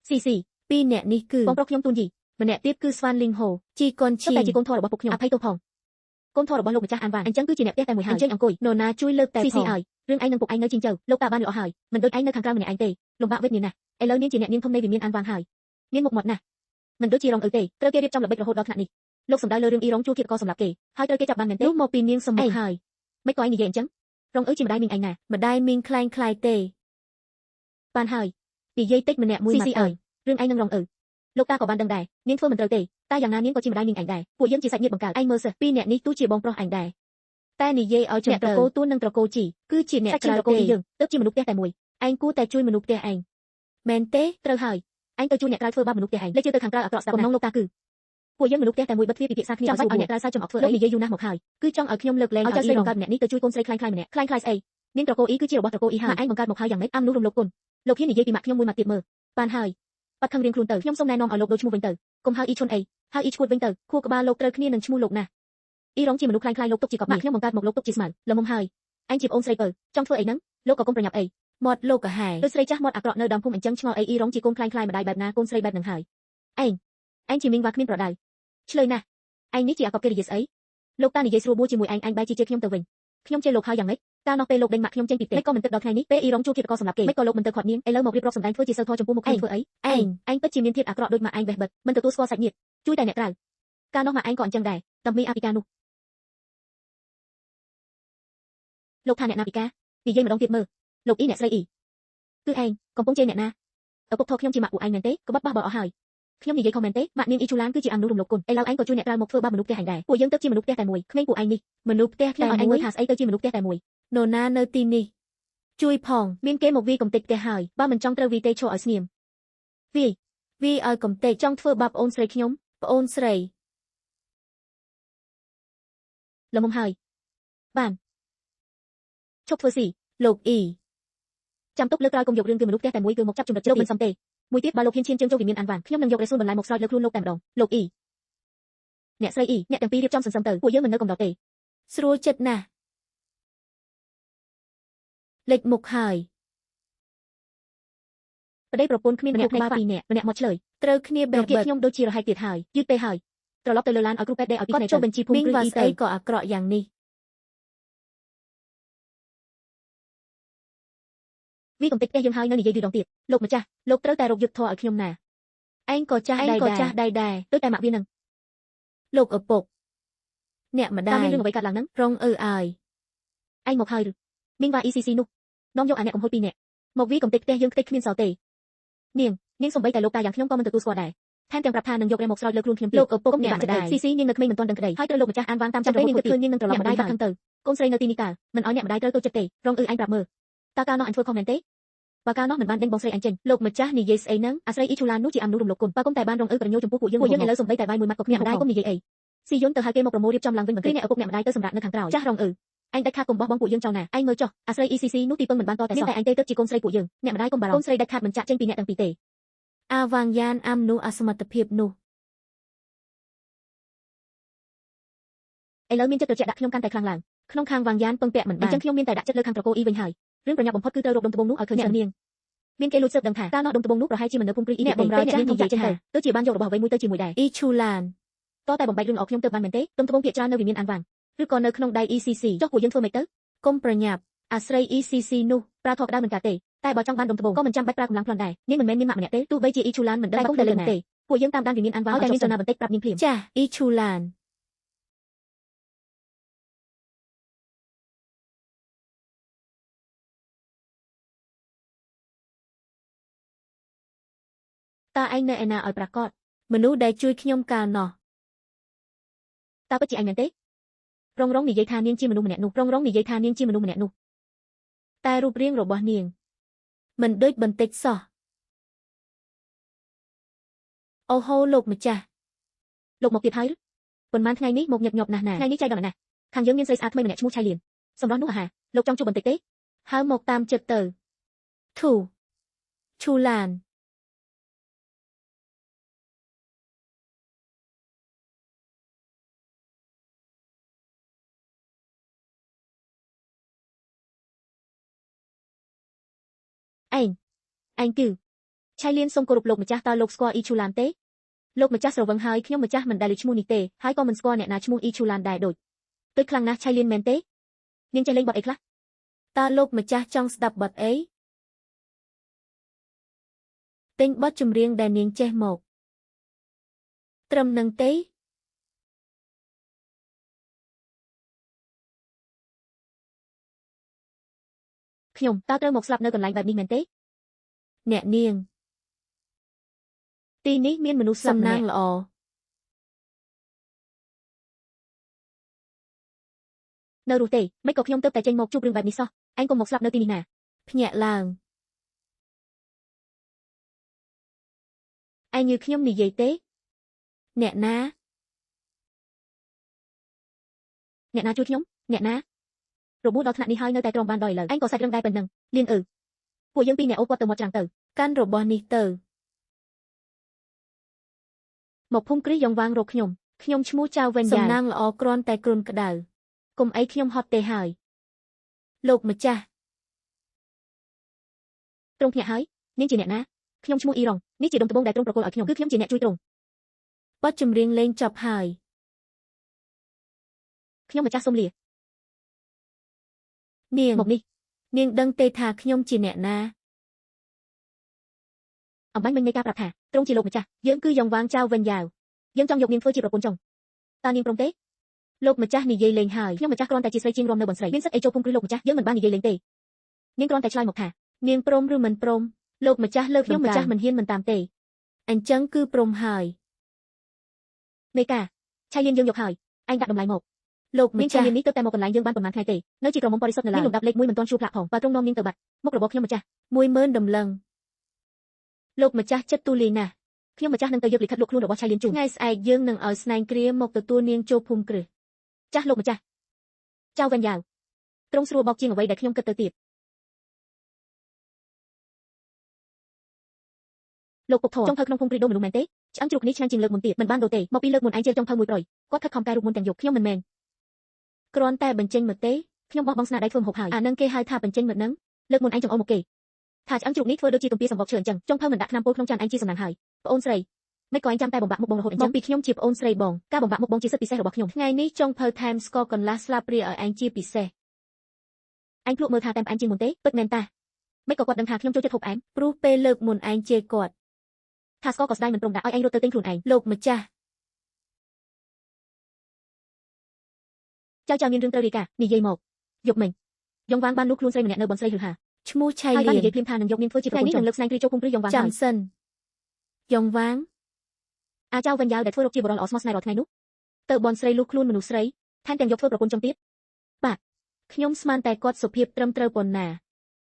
យស៊ីស៊ីពីរអ្នកនេះគឺបងប្រុសខ្ញុំទូនយីម្នាក់ទៀតគឺស្វានលីងហូជីកុនឈីតែជាកូនធម៌របស់ពុកខ្ញុំអភ័យទោសផងកូនធម៌របស់លោកម្ចាស់អានវ៉ានអញ្ចឹងគឺជាអ្នកផ្ទះតែមួយហើយអញ្ចឹងអង្គុយនរណាជួយលើកតែផងស៊ីស៊ីឲ្យរឿងឯងនឹងពុកឯងនៅជីងចៅលោកតាបានល្អហើយមិនដូចឯងនៅខាងក្រៅម្នាក់ឯងទេលំបាកវេទនាណាស់ឥឡូវនាងជាអ្នកនាងធំនៃវិមានអានវាងហើយមានមុខមាត់ណាស់មិនដូចជារងឪទេត្រូវគេរៀបចំល្បិចរហូតដល់ថ្នាក់នេះលោកសំដៅលើរឿងអ៊ីរងជួលឃាតករសម្រាប់គេហើយត្រូវគេចាប់បានមែនទេនោះមកពីនាងសមុខហើយមិនក៏ឯងនិយាយអញ្ចឹងរងឪជាម្ដាយមីងឯងណាម្ដាយមីងខ្លែងខ្លាយទេបានហើយនិយាយតិចម្នាក់មួយមកទៅរឿងឯងនឹងរងឪលោកតាក៏បានដឹងដែរនាងធ្វើមិនត្រូវទេតែយ៉ាងណានាងក៏ជាម្ដាយមីងឯងដែរពួកយើងជាសាច់ញាតិបង្កើតឯងមើលសិពីរអ្នកនេះទោះជាបងប្រុសឯងដែរតែនិយាយឲ្យអ្នកត្រកូលទួននិងត្រកូលជីគឺជាអ្នកក្រៅទេយើងទើបជាមនុស្សផ្ទះតែមួយឯងគួរតែជួយមនុស្សផ្ទះឯងមែនទេត្រូវហើយឯងទៅជួយអ្នកក្រៅធ្វើបាបមនុស្សផ្ទះឯងលេចជឿទៅខាងក្រៅអាក្រក់ស្ដាប់បំណងលោកតាគឺពួកយើងមនុស្សផ្ទះតែមួយបិទទ្វារពិភាក្សាគ្នាចាំបាច់ឲ្យអ្នកក្រៅសើចចំអកធ្វើអីនិយាយយូរណាស់មកហើយគឺចង់ឲ្យខ្ញុំលើកលែងឲ្យចៅស្រីបង្កើតម្នាក់នេះទៅជួយកូនស្រីខ្លាញ់ខ្លាយម្នាក់ខ្លាញ់ខ្លាយស្អីនាងត្រកូលអ៊ីគឺជារបស់ត្រកូលអ៊ីហើយឯងបង្កើតមកហើយយ៉ាងម៉េចអាមនុស្សរំលោភគុណលោកហ៊ាននិយាយពីម៉ាក់ខ្ញុំមួយម៉ាត់ទៀតមើលបានហើយបាត់ខឹងរៀងខ្លួនទៅខ្ញុំសូមណែនាំឲ្យលោកដូរឈ្មោះវិញទៅកុំហៅអ៊ីឈុនអីហៅអ៊ីឈួតវិញទៅខួរក្បាលលោកត្រូវគ្នានឹងឈ្មោះលោកណាស់អ៊ីរងជាមនុស្សខ្លាញ់ខ្លាយលោកទុកជាកប់ម៉ាក់ខ្ញុំបង្កើតមកលោកទុកជាស្មៅល្មមហើយឯងជាប្អូនស្រីពៅចង់ធ្វើអីហ្នឹងលោកក៏កុំប្រញាប់អីមាត់លោកកាហែដូចស្រីចាស់មាត់អាក្រក់នៅដើមភូមិអញ្ចឹងឆ្ងល់អីអ៊ីរងជាកូនខ្លាញ់ខ្លាយម្ដាយបែបណាកូនស្រីបែបហ្នឹងហើយឯងឯងជាមីងវ៉ាគ្មានប្រដៅឆ្លើយណាស់ឯងនេះជាអាកប្បកិរិយាស្អីលោកតានិយាយស្រួលបួជាមួយឯងឯងបែរជាជេរខ្ញុំទៅវិញខ្ញុំជេរលោកហើយយ៉ាងម៉េចកាលនោះពេលលោកដេញម៉ាក់ខ្ញុំចេញពីផ្ទះមិនក៏មិនទឹកដល់ថ្ងៃនេះពេលអ៊ីរងជួលឃាតករសម្រាប់គេមិនក៏លោកមិនទៅខាត់នាងឥឡូវមករៀបរាប់សម្ដែងធ្វើជាសិលធម៌ចំពោះមុខខ្ញុំធ្វើអីឯងឯងពិតជាមានធាតុអាក្រក់ដូចម៉ាក់ឯងបេះបិទមិនទទួលស្គាល់សាច់ញាតិជួយតែអ្នកក្រៅកាលនោះម៉ាក់ឯងក៏អញ្ចឹងដែរតំមីអាពីកានោះលោកថាអ្នកណាពីកានិយាយម្ដងទៀតមើលលោកអ៊ីអ្នកស្រីអ៊ីគឺឯងកំពុងជេរអ្នកណាឪពុកធម៌ខ្ញុំជាម៉ាក់ពួកឯងមែនទេក៏បាត់បោះបោលអស់ហើយខ្ញុំនិយាយខុសមែនទេម៉ាក់នាងអ៊ីជូឡានគឺជាអង្គមនុស្សរំលោភគុណឥឡូវឯងក៏ជួយអ្នកក្រៅមកធ្វើបាបមនុស្សផ្ទះឯងដែរពួកយើងទៅជាមនុស្សផ្ទះតែមួយក្មេងពួកឯងនេះមនុស្សផ្ទះតែមួយឯងមើលថាស្អីទៅជាមនុស្សផ្ទះតែមួយនរណានៅទីនេះជួយផងមានគេមកវីកំទេចផ្ទះហើយបើមិនចង់ត្រូវវីទេឈរឲ្យស្ងៀមវីវីឲ្យកំទេចចង់ធ្វើបាបអូនស្រីខ្ញុំប្អូនស្រីល្មមហើយបានឈប់ធ្វើស៊ីលោកអ៊ីចាំទុកលើកក្រោយកុំយករឿងគឺមនុស្សផ្ទះតែមួយគឺមកចាប់ចំណុចលោកមិនសមទេមួយទៀតបើលោកហ៊ានឈានជើងចូលវិមានអានវ៉ាន់ខ្ញុំនឹងយករេស៊ូនបន្លែមកស្រោចលើខ្លួនលោកតែម្ដងលោកអ៊ីអ្នកស្រីអ៊ីអ្នកទាំងពីររៀបចំសន្សំទៅពួកយើងមិននៅកំដរទេស្រួលចិត្តណាស់លេចមុខហើយ ប្តីប្រពន្ធគ្មានម្នាក់ក្បាលពីរនាក់ម្នាក់មកឆ្លើយ ត្រូវគ្នាបេះ រគា បិទ ខ្ញុំដូចជារហែកទៀតហើយយឺតពេកហើយត្រឡប់ទៅលើឡានឲ្យគ្រូពេទ្យដេរឲ្យពី គាត់ ភ្នែក ចុះបញ្ជីភូមិ មីង គ្រឹះ វ៉ាស្អី អ៊ីទៅ ក៏អាក្រក់យ៉ាងនេះវាកំទេចផ្ទះយើងហើយនៅនិយាយយឺដងទៀតលោកម្ចាស់លោកត្រូវតែរកយុទ្ធធម៌ឲ្យខ្ញុំណា ឯងក៏ចាស់ ឯង ដែរ ក៏ចាស់ដែរដែរដូចតែម៉ាក់វានឹង លោកឪពុកអ្នកម្ តើ ដាយ មានរឿងអ្វីកើតឡើងហ្នឹង រងឪអើយ ឯងមកហើយឬមីងវ៉ា ECC នោះនាំយកអាអ្នកកំហុសពីរនាក់មកវាកំទេចផ្ទះយើងខ្ទេចគ្មានសល់ទេនាងនាងសំបីតែលោកតាយ៉ាងខ្ញុំក៏មិនទទួលស្គាល់ដែរថែមទាំងប្រាប់ថានឹងយករះមកស្រោចលើខ្លួនខ្ញុំទៀត លោកឪពុក កុំ អ្នកម្ដាយ ពិបាកចិត្តអីស៊ីស៊ីនាងនៅក្មេងមិនទាន់ដឹងក្តីហើយត្រូវលោកម្ចាស់អានវាងតាម ចាំ ចាំពេល ពេលនាងគិតឃើញ នាងគិតឃើញនាងនឹងត្រឡប់ អ្នក ម្ដាយបាត់ខឹងទៅកូនស្រីនៅទីនេះតើមិនឲ្យអ្នកម្ដាយត្រូវទៅចិត្តទេរងអ៊ឺឯងប្រាប់មើលតើកាលនោះអញធ្វើខុសមែនទេបើកាលនោះមិនបានដេញបងស្រីអញចេញ លោកម្ចាស់និយាយស្អីហ្នឹង អាស្រីអ៊ីឈូឡាននោះជាអាមនុស្សរំលោភគុណបើគុំតែបានរងអ៊ឺប្រញោចំពោះពួកយើងពួកយើងឥឡូវសំបីតែបាយមួយម៉ាត់ក៏គ្មានអ្នកម្ដាយកុំនិយាយអីស៊ីយុនទៅហៅគេមកប្រមូលរៀបចំឡើងវិញបន្តិចអ្នកឪពុកអ្នកម្ដាយទៅសម្រាប់នៅខាងក្រោយចាស់រងអ៊ឺឯងដាច់ខាតកុំបោះបង់ពួកយើងចោលណាឯងមើលចុះអាស្រី ECC នោះទីពឹងមិនបានតតែសោះតែឯងទេទើបជាកូនស្រីពួកយើងអ្នកម្ដាយកុំបារម្ភកូនស្រីដាច់ខាតមិនចាក់ចេញពីអ្នកទាំងពីរទេ អាវ៉ាងយ៉ានអាំនោះអសមត្ថភាពនោះ ឥឡូវមានចិត្តត្រជាក់ដាក់ខ្ញុំកាន់តែខ្លាំងឡើង ក្នុងខាងវ៉ាងយ៉ានពឹងពាក់មិន អ បាន ញ្ចឹងខ្ញុំមានតែដាក់ចិត្តលើខាងត្រកូលអ៊ីវិញហើយរឿងប្រញាប់បំផុតគឺត្រូវរកដុំត្បូងនោះឲ្យឃើញអ្នកនាងមានគេលួចស៊ើបដឹងថាកាលនោះដុំត្បូងនោះប្រហែលជាមិននៅភូមិគ្រីអ៊ី អ្នកបំរើ ទេ ចាស់ អ្នកនាង និយាយថា ចេញទៅទៅជាបានយករបស់អ្វីមួយទៅជាមួយដែរ អ៊ីឈូឡាន តតែបំបែករឿងអកខ្ញុំទៅបានមែនទេដុំត្បូងភាគច្រើននៅវិមានអានវាង ឬក៏នៅក្នុងដៃ ECC ចុះពួកយើងធ្វើម៉េចទៅ កុំប្រញាប់អាស្រី ECC នោះ ប្រើធေါ်ក្តៅមិនកើតទេតែបើចង់បានដុំត្បូងក៏មិនចាំបាច់ប្រើកម្លាំងប្លន់ដែរនាងមិនមែនមានម៉ាក់ម្នាក់ទេទោះបីជាអ៊ីឈូឡានមិនដឹង តែ បាត់ខ្លួន កុំតែលើក ទេពួកយើងតាមដានវិមានអានវាងឲ្យតែមានចលនាបន្តិចប្រាប់នាងភ្លាម ចាស់អ៊ីឈូឡានតើឯងនៅឯណាឲ្យប្រាកដមនុស្សដែលជួយខ្ញុំកាលនោះ តើពិតជាឯងមែនទេរងរងនិយាយថានាងជាមនុស្សម្នាក់នោះរងរងនិយាយថានាងជាមនុស្សម្នាក់នោះ តែរូបរាងរបស់នាងមិនដូចបន្តិចសោះអូហូលោកម្ចាស់ លោកមកទៀតហើយឬប៉ុន្មានថ្ងៃនេះមកញឹកញាប់ណាស់ណាថ្ងៃនេះចៃដន្យណាស់ខាងយើងមានស្រីស្អាតថ្មីម្នាក់ឈ្មោះឆៃលៀនសម្រាប់នោះអាហាលោកចង់ជួបបន្តិចទេ ហៅមកតាមចិត្តទៅធូឈូឡាន ឯងឯងគឺឆៃលៀនសូមគោរពលោកម្ចាស់តើលោកស្គាល់អ៊ីឈូឡានទេលោកម្ចាស់ស្រវឹងហើយខ្ញុំម្ចាស់មិនដែលឮឈ្មោះនេះទេហើយក៏មិនស្គាល់អ្នកណាឈ្មោះអ៊ីឈូឡានដែរដូចដូចខ្លាំងណាស់ឆៃលៀនមែនទេនាងចេះលេងបទអីខ្លះ តើលោកម្ចាស់ចង់ស្ដាប់បទអីទិញបទចម្រៀងដែលនាងចេះមកត្រឹមនឹងទេ ខ្ញុំតើត្រូវមកស្លាប់នៅកន្លែងបែបនេះមែនទេ អ្នកនាង ទីនេះមានមនុស្សស្លា សំ ប់ម្នាក់ ណាងល្អ នៅរស់ទេមិនក៏ខ្ញុំទៅតែចេញមកជួបរឿងបែបនេះសោះឯងកុំមកស្លាប់នៅទីនេះណា ភ្ញាក់ឡើងឯងញឺខ្ញុំនិយាយទេអ្នកណា អ្នកណាជួយខ្ញុំអ្នកណារបួសដល់ថ្នាក់នេះហើយនៅតែទ្រាំបានដល់ឥឡូវឯងក៏សាច់រឿងដែរប៉ុណ្ណឹងលៀនអឺពួកយើងពីរអ្នកអូគាត់ទៅមាត់ច្រាំងទៅ កាន់របស់នេះទៅ មកភូមិគ្រីយ៉ងវាងរកខ្ញុំខ្ញុំឈ្មោះចៅវិញ្ញា សំណាងល្អគ្រាន់តែគ្រុនក្តៅ កុំអីខ្ញុំហត់ទេហើយ លោកម្ចាស់ ទ្រង់ភ្ញាក់ហើយនាងជាអ្នកណាខ្ញុំឈ្មោះអ៊ីរ៉ុងនេះជាដុំត្បូងដែលទ្រង់ប្រគល់ឲ្យខ្ញុំគឺខ្ញុំជាអ្នកជួយទ្រង់ បទចម្រៀងលេងចប់ហើយ ខ្ញុំម្ចាស់សូមលា នាង មកនេះ នាងដឹងទេថាខ្ញុំជាអ្នកណា អំបញ្ញមិញនៃការប្រាប់ថាទ្រង់ជាលោកម្ចាស់យើងគឺយ៉ងវាងចៅវិញ្ញាវយើងចង់យកនាងធ្វើជាប្រពន្ធចុងតើនាងព្រមទេ លោកម្ចាស់និយាយលេងហើយ ខ្ញុំម្ចាស់គ្រាន់តែជាស្រីជាងរំនៅបន្ស្រីមានសិទ្ធិអីចូលភូមិគ្រឹះលោកម្ចាស់យើងមិនបាននិយាយលេងទេនាងគ្រាន់តែឆ្លើយមកថា នាងព្រមឬមិនព្រមលោកម្ចាស់លើក ខ្ញុំម្ចាស់មិនហ៊ានមិនតាមទេ អញ្ចឹងគឺព្រមហើយ មេកាឆៃលៀនយើងយកហើយឯងដាក់តម្លៃមក លោកម្ចាស់ នាងឆៃលៀននេះទើបតែមកកន្លែងយើងបានប៉ុន្មានថ្ងៃទេនៅជាក្រមុំបរិសុទ្ធនៅឡើយលំដាប់លេខ1មិនទាន់ជួផ្លាកផងបើទ្រង់នាំនាងទៅបាត់មុខរបស់ខ្ញុំម្ចាស់ 10000ដំឡឹងលោកម្ចាស់ចិត្តទូលាយណាស់ ខ្ញុំម្ចាស់នឹងទៅយកលិខិតលក់ខ្លួនរបស់ឆៃលៀនជូន ថ្ងៃស្អែកយើងនឹងឲ្យស្នែងគ្រាមកទទួលនាងចូលភូមិគ្រឹះ ចាស់លោកម្ចាស់ចៅវិញ្ញាវទ្រង់ស្រួលបោកជាងអ្វីដែលខ្ញុំគិតទៅទៀតលោកពុកធចុងភៅក្នុងភូមិគ្រីដូមនុស្សមែនទេឆ្អឹងជ្រូកនេះឆ្ងាញ់ជាងលើកមុនទៀតមិនបានដូរទេមកពីលើកមុនឯងជិលចុងភៅមួយប្រយគាត់ខិតខំកែរូបមុនទាំងយប់ខ្ញុំមិនមែន គ្រាន់តែបញ្ចេញមតិ ខ្ញុំបោះបង់ស្នាដៃធ្វើម្ហូបហើយ អានឹងគេហៅថាបញ្ចេញមតិនឹង លើកមុនឯងចង្អុលមកគេថាឆ្អឹងជ្រូកនេះធ្វើដូចជាទំពាសម្បកឈើអញ្ចឹងចុងភៅមិនដាក់ថ្នាំពុលក្នុងចានឯងជាសំណាងហើយ ប្អូនស្រីមិនក៏ឯងចាំតែបំបាក់មុខបងរហូតអញ្ចឹងមកពីខ្ញុំជាប្អូនស្រីបងការបំបាក់មុខបងជាសិទ្ធិពិសេសរបស់ខ្ញុំ ថ្ងៃនេះចុងភៅថែមស្ករកន្លះស្លាបព្រាឲ្យឯងជាពិសេស ឯងភ្លក់មើលថាតែផ្អែមជាងមុនទេពិតមែនតាមិនក៏គាត់ដឹងថាខ្ញុំចូលចិត្តហូបផ្អែម ព្រោះពេលលើកមុនឯងជេរគាត់ ថាស្ករក៏ស្ដាយមិនព្រមដាក់ឲ្យឯងរត់ទៅទិញខ្លួនឯង លោកម្ចាស់ ចៅចៅមានរឿងត្រូវរាយការណ៍និយាយមកយប់មិញយ៉ងវាងបានលួចខ្លួនស្រីម្នាក់នៅបន្ស្រីហឺហា ឈ្មោះឆៃ ហើយបាន លៀន និយាយភ្លាមថានឹងយកនាងធ្វើជាប្រពន្ធនេះនឹងលើកស្នែងគ្រីចូលភូមិគ្រឹះយ៉ងវាង ចាំ ហើយ សិនយ៉ងវាង អាចៅវិញយ៉ាវដែលធ្វើរកជាបរិលល្អស្មោះស្នេហ៍រាល់ថ្ងៃនោះទៅបនស្រីលុះខ្លួនមនុស្សស្រីថែមទាំងយកធ្វើប្រពន្ធចុងទៀត បាទខ្ញុំស្មានតែគាត់សុភាពត្រឹមត្រូវប៉ុណ្ណា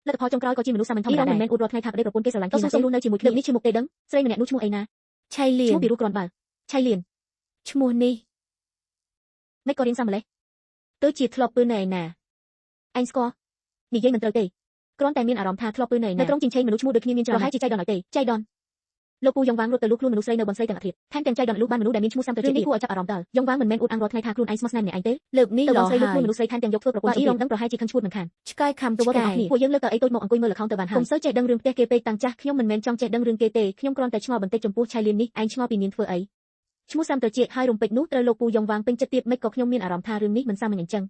លទ្ធផលចុងក្រោយក៏ជាមនុស្សសាមញ្ញធម្មតាដែរមិនមែនអួតរាល់ថ្ងៃថាប្តីប្រពន្ធគេស្រឡាញ់គ្នាទេរស់នៅជាមួយគ្នានេះជាមុខទេដឹងស្រីម្នាក់នោះឈ្មោះអីណា ឆៃលៀន ឈ្មោះពីរោះគ្រាន់បើឆៃលៀន ឈ្មោះនេះ មិនក៏រៀងសាម្លេះ ទៅជាធ្លាប់ពើនៅឯណា ឯងស្គាល់និយាយមិនត្រូវទេគ្រាន់តែមានអារម្មណ៍ថាធ្លាប់ពើនៅឯណានៅក្រុងជីងឆេងមនុស្សឈ្មោះដូចគ្នាមានច្រើនប្រហែលជាចៃដន្យឲ្យទេចៃដន្យលោកពូយ៉ងវាងរត់ទៅលុះខ្លួនមនុស្សស្រីនៅបនស្រីទាំងអធិបថែមទាំងចៃដន្យលុះបានមនុស្សដែលមានឈ្មោះសាំទៅជានេះគួរឲ្យចាប់អារម្មណ៍តើយ៉ងវាងមិនមែនអួតអាងរាល់ថ្ងៃថាខ្លួនឯងស្មោះស្នេហ៍ម្នាក់ឯងទេ លើកនេះ ទៅប ល្អ នស្រីលុះ ហើយ ខ្លួនមនុស្សស្រីថែមទាំងយកធ្វើប្រពន្ធ បើអ៊ី អ៊ីរងដឹងប្រហែលជាខឹងឈួតមិនខាន ឆ្កែខំ ទៅ ឆ្កែ ទាំងអស់គ្នាពួកយើងលើកទៅអីតូចមកអង្គុយមើលល្ខោនទៅបានហើយកុំសូវចេះដឹងរឿងផ្ទះគេពេកតាំងចាស់ខ្ញុំមិនមែនចង់ចេះដឹងរឿងគេទេខ្ញុំគ្រាន់តែឆ្ងល់បន្តិចចំពោះឆៃលៀននេះឯងឆ្ងល់ពីនាងធ្វើអីឈ្មោះសាំត្រចៀកហើយរំពេចនោះត្រូវលោកពូយ៉ងវាងពេញចិត្តទៀតមិនក៏ខ្ញុំមានអារម្មណ៍ថារឿងនេះមិនសាមញ្ញអញ្ចឹង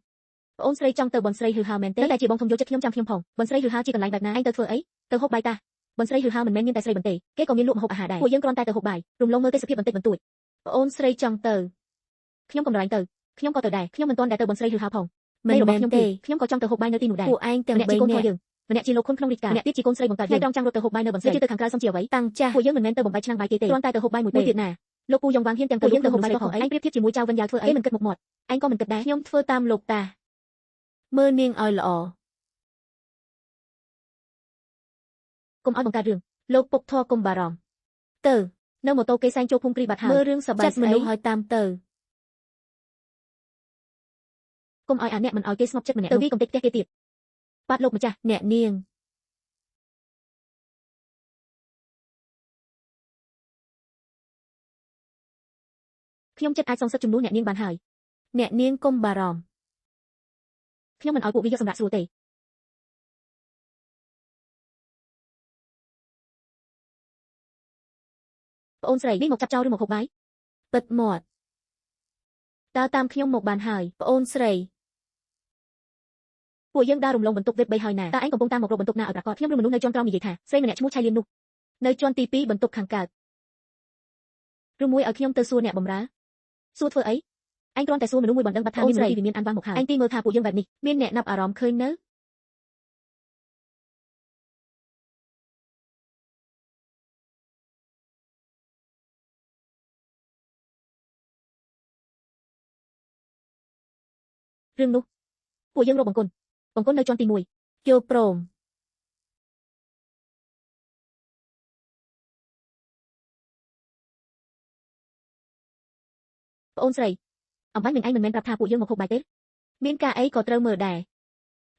ប្អូនស្រីចង់ទៅបនស្រីហឺហាមែនទេតែជាបងធំយកចិត្តខ្ញុំចាំខ្ញុំផងបនស្រីហឺហាជាកន្លែងបែបណាឯងទៅធ្វើអីទៅហូបបាយតាបនស្រីហឺហាមិនមែនមានតែស្រីបន្ទេគេក៏មានលក់ម្ហូបអាហារដែរពួកយើងគ្រាន់តែទៅហូបបាយរំលងមើលទេសភាពបន្តិចបន្តួច ប្អូនស្រីចង់ទៅ ខ្ញុំកំរៃទៅខ្ញុំក៏ទៅដែរខ្ញុំមិនទាន់ដែលទៅបនស្រីហឺហាផង មិន របស់ខ្ញុំ មែនទេ ខ្ញុំក៏ចង់ទៅហូបបាយនៅទីនោះដែរ ពួកឯងទាំង ម្នាក់ជា បីនាក់ កូនធយើងម្នាក់ជាលោកខុនក្នុងរាជការម្នាក់ទៀតជាកូនស្រីបង្កើតយើងត្រង់ចាំងរត់ទៅហូបបាយនៅបន្ស្រីទៅខាងក្រៅសុំជាអ្វី តាំងចាស់ ពួកយើងមិនមែនទៅបំបែកឆ្នាំងបាយគេទេគ្រាន់តែទៅហូបបាយមួយពេលទៀតណាលោកពូយ៉ងវាងហ៊ានទាំងទៅយើងទៅហូបបាយផងឯងប្រៀបធៀបជាមួយចៅវិញ្ញាធ្វើអីគេមិនគិតមុខមាត់ឯងក៏មិនគិតដែរ ខ្ញុំធ្វើតាមលោកតាមើលនាងឲ្យល្អ កុំឲ្យបង្កើតរឿង លោកពុកធរកុំបារម្ភទៅ នៅម៉ូតូគេសែងចូលភូមិគ្រីបាត់ហើយ មើលរឿងសប្បាយមនុស្សឲ្យតាមទៅ កុំឲ្យអាអ្នកមិនឲ្យគេស្ងប់ចិត្តម្នាក់ទៅវាកំទេចផ្ទះគេទៀតបាទលោកម្ចាស់ អ្នកនាង ខ្ញុំចិត្តអាចសងសឹកជំនួសអ្នកនាងបានហើយ អ្នកនាងកុំបារម្ភ ខ្ញុំមិនឲ្យពួកវាយកសម្រាប់ស្រួលទេប្អូនស្រីនេះមកចាប់ចោលឬមកហូបបាយ ពិតមាត់ តើតាមខ្ញុំមកបានហើយ ប្អូនស្រី ពួកយើងដើររំលងបន្ទប់វេប3ហើយណាតើឯងកំពុងតាមមករកបន្ទប់ណាឲ្យប្រាកដខ្ញុំឬមនុស្សនៅជាន់ក្រោមនិយាយថាស្រីម្នាក់ឈ្មោះឆៃលៀននោះ នៅជាន់ទី2បន្ទប់ខាងកើត ឬមួយឲ្យខ្ញុំទៅសួរអ្នកបម្រើសួរធ្វើអីឯងគ្រាន់តែសួរមនុស្សមួយបណ្ដឹងបាត់ថាមានមនុស្សទីវិមានអានវាងមកហើយឯងទីមើលថាពួកយើងបែបនេះ មានអ្នកណាប់អារម្មណ៍ឃើញនៅ រឿងនោះពួកយើងរកបង្គន់បង្គន់នៅជាន់ទី1 យល់ព្រម ប្អូនស្រីអំបញ្ញមិញឯងមិនមែនប្រាប់ថាពួកយើងមកហូបបាយទេ មានការអីក៏ត្រូវមើលដែរ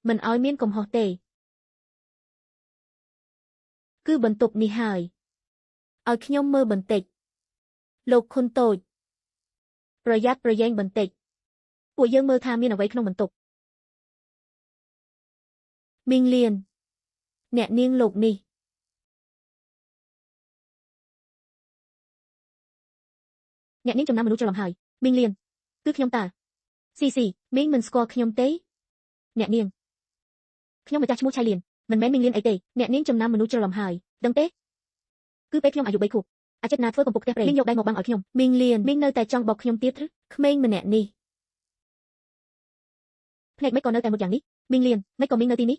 មិនឲ្យមានកំហុសទេគឺបន្ទប់នេះហើយឲ្យខ្ញុំមើលបន្តិចលោកខុនតូចប្រយ័ត្នប្រយែងបន្តិច ពួកយើងមើលថាមានអ្វីក្នុងបន្ទប់ មីងលៀនអ្នកនាងលោកនេះ អ្នកនាងចំណាំមនុស្សច្រឡំហើយមីងលៀនគឺខ្ញុំតាស៊ីស៊ី មីងមិនស្គាល់ខ្ញុំទេ អ្នកនាងខ្ញុំម្ចាស់ឈ្មោះឆៃលៀនមិនមែនមីងលៀនអីទេ អ្នកនាងចំណាំមនុស្សច្រឡំហើយ ដឹងទេគឺពេលខ្ញុំអាយុ3ខួបអាចិតណាធ្វើកំពុកផ្ទះព្រេងមីងយកដៃមកបាំងឲ្យខ្ញុំ មីងលៀនមីងនៅតែចង់បោកខ្ញុំទៀតឬក្មេងម្នាក់នេះ ភ្នែកមិនក៏នៅតែមុតយ៉ាងនេះមីងលៀនមិនក៏មីងនៅទីនេះ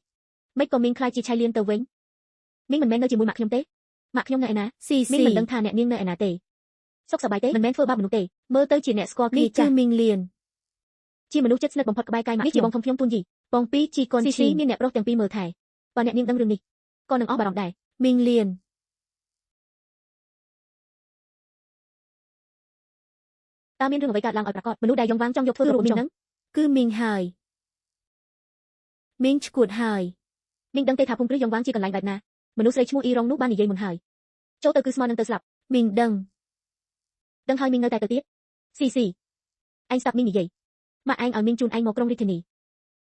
មិនក៏មីងខ្លាចជាឆៃលៀនទៅវិញ មីងមិនមែននៅជាមួយម៉ាក់ខ្ញុំទេម៉ាក់ខ្ញុំនៅឯណា ស៊ី មីង ស៊ី មិនដឹងថាអ្នកនាងនៅឯណាទេសុខសប្បាយទេមិនមែនធ្វើបាបមនុស្សទេ មើលទៅជាអ្នកស្គាល់គ្នា នេះគឺ ចាស់ មីងលៀនជាមនុស្សជិតស្និទ្ធបំផុតក្បែរកាយម៉ាក់នេះជាបងធំខ្ញុំទួនយី បងពីរជីកុន ស៊ីស៊ី ឈីង មានអ្នកប្រុសទាំងពីរមើលថែបើអ្នកនាងដឹងរឿងនេះក៏នឹងអស់បារម្ភដែរ មីងលៀន តើមានរឿងអ្វីកើតឡើងឲ្យប្រាកដមនុស្សដែលយ៉ងវាងចង់យកធ្វើ គឺ ប្រពន្ធ មីង ហ្នឹង គឺមីងហើយមីងឈួតហើយ មីងដឹងទេថាភូមិគ្រឹះយ៉ងវាងជាកន្លែងបែបណាមនុស្សស្រីឈ្មោះអ៊ីរ៉ុងនោះបាននិយាយមុនហើយចូលទៅគឺស្មើនឹងទៅស្លាប់ មីងដឹង ដឹងហើយមីងនៅតែទៅទៀតស៊ីស៊ីឯងស្ដាប់មីងនិយាយម៉ាក់ឯងឲ្យមីងជូនឯងមកក្រុងរាជធានី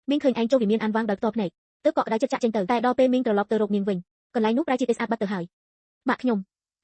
មីងឃើញឯងចូលវិមានអានវាងដោយផ្ទាល់ភ្នែកទើបកក់ក្ដៅចិត្តចាក់ចេញទៅតែដល់ពេលមីងត្រឡប់ទៅរកនាងវិញកន្លែងនោះប្រែជាទេស្អាតបាត់ទៅហើយម៉ាក់ខ្ញុំ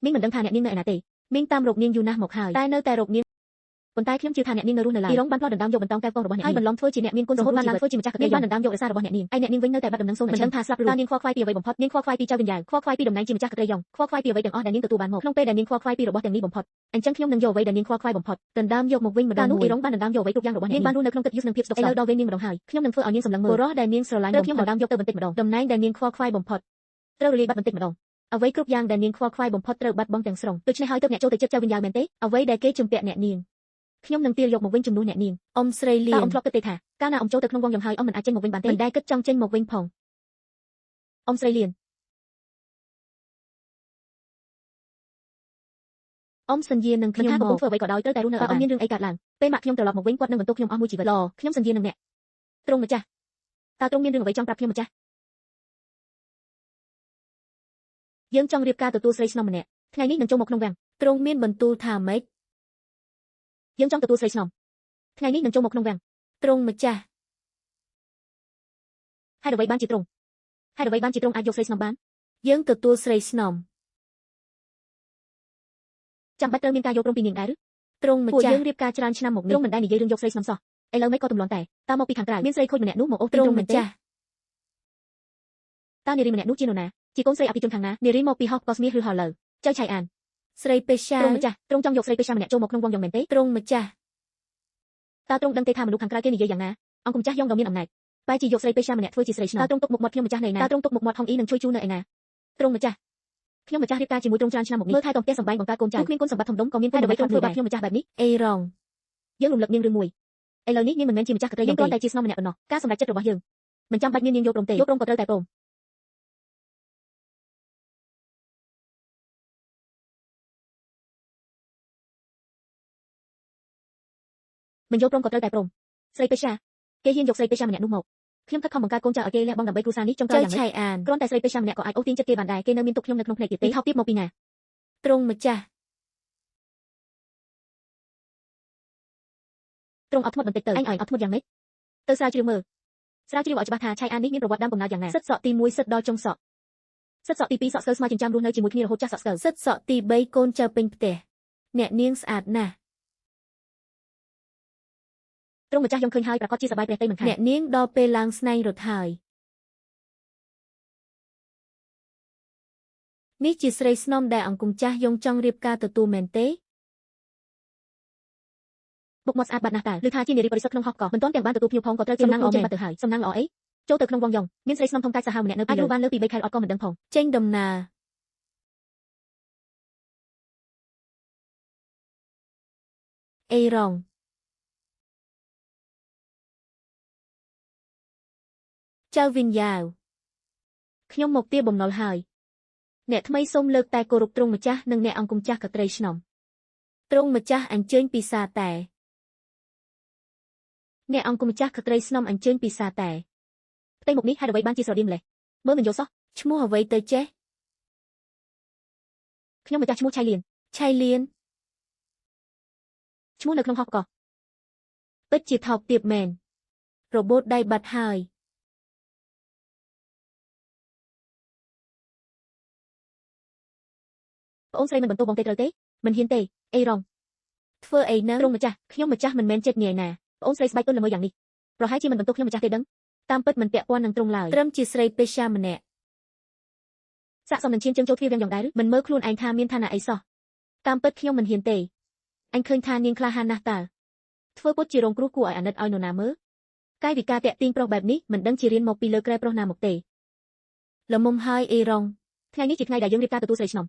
មីងមិនដឹងថាអ្នកនាងនៅឯណាទេមីងតាមរកនាងយូរណាស់មកហើយតែនៅតែរកនាងប៉ុន្តែខ្ញុំជឿថាអ្នកនាងនៅរស់នៅឡើយអ៊ីរ៉ុងបានផ្លោះដណ្ដើមយកបន្តកែវកងរបស់អ្នកនាងហើយបន្លំធ្វើជាអ្នកមានគុណរហូតបានឡើងធ្វើជាម្ចាស់កេរបានដណ្ដើមយករសាររបស់អ្នកនាងឯអ្នកនាងវិញនៅតែបាត់ដំណឹងសូន្យមិនដឹងថាស្លាប់ឬតើនាងខ្វល់ខ្វាយពីអ្វីបំផុតនាងខ្វល់ខ្វាយពីចៅវិញ្ញាណខ្វល់ខ្វាយពីតំណែងជាម្ចាស់កេរយ៉ងខ្វល់ខ្វាយពីអ្វីទាំងអស់ដែលនាងទទួលបានមកក្នុងពេលដែលនាងខ្វល់ខ្វាយពីរបស់ទាំងនេះបំផុតអញ្ចឹងខ្ញុំនឹងយកអ្វីដែលនាងខ្វល់ខ្វាយបំផុតដណ្ដើមយកមកវិញម្ដងមួយអ៊ីរ៉ុងបានដណ្ដើមយកអ្វីគ្រប់យ៉ាងរបស់អ្នកនាងបានរស់នៅក្នុងកិត្តិយសនិងភាពស្តុកស្តម្ភឥឡូវដល់វេននាងម្ដងហើយខ្ញុំនឹងធ្វើឲ្យនាងសម្លឹងមើលបុរសដែលនាងស្រឡាញ់ខ្ញុំដណ្ដើមយកទៅបន្តិចម្ដងតំណែងដែលនាងខ្វល់ខ្វាយបំផុតត្រូវរលាយបាត់បន្តិចម្ដងអ្វីគ្រប់យ៉ាងដែលនាងខ្វល់ខ្វាយបំផុតត្រូវបាត់បង់ទាំងស្រុងដូច្នេះហើយទើបអ្នកចូលទៅចិត្តចៅវិញ្ញាណមែនទេអ្វីដែលគេជំពាក់អ្នកនាងខ្ញុំនឹងទារយកមកវិញជំនួសអ្នកនាង អ៊ំស្រីលៀ តើអ៊ំធ្លាប់គិតទេថាកាលណាអ៊ំចូលទៅក្នុងវងយំហើយអ៊ំមិនអាចចេញមកវិញបានទេមិនដែលគិតចង់ចេញមកវិញផងអ៊ំស្រីលៀន អ៊ំសញ្ញានឹង មិន ខ្ញុំ ថាកំ មក ពុងធ្វើអ្វីក៏ដោយត្រូវតែរស់នៅឲ្យអ៊ំមានរឿងអីកើតឡើងពេលម៉ាក់ខ្ញុំត្រឡប់មកវិញគាត់នឹងបន្ទោសខ្ញុំអស់មួយជីវិតល្អខ្ញុំសញ្ញានឹងអ្នកទ្រង់ម្ចាស់តើទ្រង់មានរឿងអ្វីចង់ប្រាប់ខ្ញុំម្ចាស់យើងចង់រៀបការទទួលស្រីស្នំម្នាក់ថ្ងៃនេះនឹងចូលមកក្នុងវាំង ទ្រង់មានបន្ទូលថាម៉េច យើងចង់ទទួលស្រីស្នំថ្ងៃនេះនឹងចូលមកក្នុងវាំង ទ្រង់ម្ចាស់ ហេតុអ្វីបានជាទ្រង់ហេតុអ្វីបានជាទ្រង់អាចយកស្រីស្នំបាន យើងទទួលស្រីស្នំ ចាំបាច់ត្រូវមានការយល់ព្រមពីនាងដែរឬ ទ្រង់ម្ ពួក ចាស់ យើងរៀបការច្រើនឆ្នាំមកនេះទ្រង់មិនដែលនិយាយរឿងយកស្រីស្នំសោះឥឡូវមិនក៏ទម្លាន់តែតើមកពីខាងក្រៅមានស្រីខូចម្នាក់នោះមកអូស ទ្រ ទាញទ្រង់មែនទេ ង់ម្ចាស់ តើនារីម្នាក់នោះជានរណាជាកូនស្រីអភិជនខាងណានារីមកពីហោះកស្មាសឬហោះលើចៅឆៃអាន ស្រីពេសា ទ្រង់ម្ចាស់ទ្រង់ចង់យកស្រីពេសាម្នាក់ចូលមកក្នុងវងយ៉ងមែនទេ ទ្រង់ម្ចាស់ តើទ្រង់ដឹងទេថាមនុស្សខាងក្រៅគេនិយាយយ៉ាងណាអង្គម្ចាស់យ៉ងដ៏មានអំណាចបែរជាយកស្រីពេសាម្នាក់ធ្វើជាស្រីស្នំតើទ្រង់ទុកមុខមាត់ខ្ញុំម្ចាស់នៅឯណាតើទ្រង់ទុកមុខមាត់ហុងអ៊ីនិងជួយជូនៅឯណាទ្រង់ម្ចាស់ខ្ញុំម្ចាស់រៀបការជាមួយទ្រង់ច្រើនឆ្នាំមកនេះមើលថែទាំផ្ទះសម្បែងបង្កើតកូនចៅគ្មានគុណសម្បត្តិធំដុំក៏មានគុណដើម្បីទ្រង់ធ្វើបាបខ្ញុំម្ចាស់បែបនេះ អេរ៉ុង យើងរំលឹកនាងរឿងមួយឥឡូវនេះនាងមិនមែនជាម្ចាស់ក្តីយើងគ្រាន់តែជាស្នំម្នាក់ប៉ុណ្ណោះការសម្រេចចិត្តរបស់យើងមិនចាំបាច់មាននាងយល់ព្រមទេយល់ព្រមក៏ត្រូវតែព្រមមិនយល់ព្រមក៏ត្រូវតែព្រមស្រីពេសាគេហ៊ានយកស្រីពេសាម្នាក់នោះមកខ្ញុំខិតខំបង្កើតកូនចៅឲ្យគេលះបង់ដើម្បីគ្រួសារនេះចុងក្រោ ចៅ យយ៉ាងម៉េច ឆៃអាន គ្រាន់តែស្រីពេសាម្នាក់ក៏អាចអូសទាញចិត្តគេបានដែរគេនៅមានទុកខ្ញុំនៅក្នុងភ្នែកទៀតទេថោកទាបមកពីណា ទ្រង់ម្ចាស់ ទ្រង់អត់ធ្មត់បន្តិចទៅអញឲ្យអត់ធ្មត់យ៉ាងម៉េចទៅស្រាវជ្រាវមើលស្រាវជ្រាវឲ្យច្បាស់ថាឆៃអាននេះមានប្រវត្តិដើមកំណើតយ៉ាងណាសិតសក់ទី1សិតដល់ចុងសក់សិតសក់ទី2សក់ស្កូវស្មើចិញ្ចាំរស់នៅជាមួយគ្នារហូតចាស់សក់ស្កូវ សិតសក់ទី3កូនចៅពេញផ្ទះអ្នកនាងស្អាតណាស់ ទ្រង់ម្ចាស់យំឃើញហើយប្រកាសជាសប្បាយព្រះទ័យមិនខាន អ្នកនាងដល់ពេលឡើងស្នែងរត់ហើយនេះជាស្រីស្នំដែលអង្គម្ចាស់យងចង់រៀបការទទួលមែនទេ មុខមាត់ស្អាតបាត់ណាស់តើឬថាជានារីបរិសុទ្ធក្នុងហោះកោះមិនទាន់ទាំងបានទទួលភ្ញៀវផងក៏ត្រូវគេសំណាងល្អចេញបាត់ទៅហើយសំណាងល្អអីចូលទៅក្នុងវងយ៉ងមានស្រីស្នំធំកាចសាហាវម្នាក់នៅពីលើអាចរស់បានលើពី3ខែអត់ក៏មិនដឹងផង ចេញដំណើរអេរ៉ុងចៅវិញ្ញាវខ្ញុំមកទាបំណុលហើយអ្នកថ្មីសូមលើកតែគោរពទ្រង់ម្ចាស់និងអ្នកអង្គម្ចាស់កត្រីស្នំទ្រង់ម្ចាស់អញ្ជើញពិសាតែអ្នកអង្គម្ចាស់កត្រីស្នំអញ្ជើញពិសាតែ ផ្ទៃមុខនេះហេតុអ្វីបានជាស្រដៀងម្លេះមើលមិនយល់សោះ ឈ្មោះអ្វីទៅចេះ ខ្ញុំម្ចាស់ឈ្មោះឆៃលៀន ឆៃលៀន ឈ្មោះនៅក្នុងហោះកោះ ពិតជាថោកទាបមែនរបូតដៃបាត់ហើយ ប្អូនស្រីមិនបន្ទោសបងទេត្រូវទេមិនហ៊ានទេអេរ៉ុង ធ្វើអីនឹង ទ្រង់ម្ចាស់ខ្ញុំម្ចាស់មិនមែនចិត្តនាយណាប្អូនស្រីស្បែកទន់ល្មើយ៉ាងនេះប្រហែលជាមិនបន្ទោសខ្ញុំម្ចាស់ទេដឹងតាមពិតមិនពាក់ព័ន្ធនឹងទ្រង់ឡើយ ត្រឹមជាស្រីពេសាម្នាក់ សាកសមនឹងឈានជើងចូលទ្វារវាំងយ៉ាងដែរឬមិនមើលខ្លួនឯងថាមានឋានៈអីសោះតាមពិតខ្ញុំមិនហ៊ានទេអញឃើញថានាងក្លាហានណាស់តើធ្វើពុតជារងគ្រោះគួរឲ្យអាណិតឲ្យនរណាមើលកាយវិការតាក់ទាញប្រុសបែបនេះមិនដឹងជារៀនមកពីលើក្រែប្រុសណាមកទេ ល្មមហើយអេរ៉ុង ថ្ងៃនេះជាថ្ងៃដែលយើងរៀបការទទួលស្រីស្នំ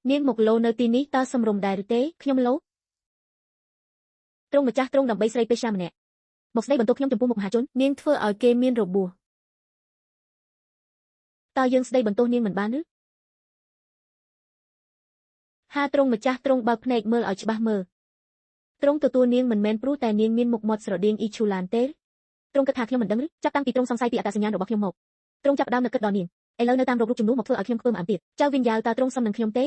នាងមកលោនៅទីនេះតើសំរុំដែរឬទេ ខ្ញុំលោទ្រង់ម្ចាស់ទ្រង់ដើម្បីស្រីពេសាម្នាក់មកស្ដីបន្ទោសខ្ញុំចំពោះមុខមហាជន នាងធ្វើឲ្យគេមានរបួស តើយើងស្ដីបន្ទោសនាងមិនបានឬ ហាទ្រង់ម្ចាស់ទ្រង់បើកភ្នែកមើលឲ្យច្បាស់មើលទ្រង់ទទួលនាងមិនមែនព្រោះតែនាងមានមុខមាត់ស្រដៀងអ៊ីឈូឡានទេ ទ្រង់គិតថាខ្ញុំមិនដឹងឬចាប់តាំងពីទ្រង់សង្ស័យពីអត្តសញ្ញាណរបស់ខ្ញុំមកទ្រង់ចាប់ផ្ដើមនឹកគិតដល់នាងឥឡូវនៅតាមរករូបជំនួសមកធ្វើឲ្យខ្ញុំខ្ពើមអានទៀតចៅវិញ្ញាតើទ្រង់សមនឹងខ្ញុំទេ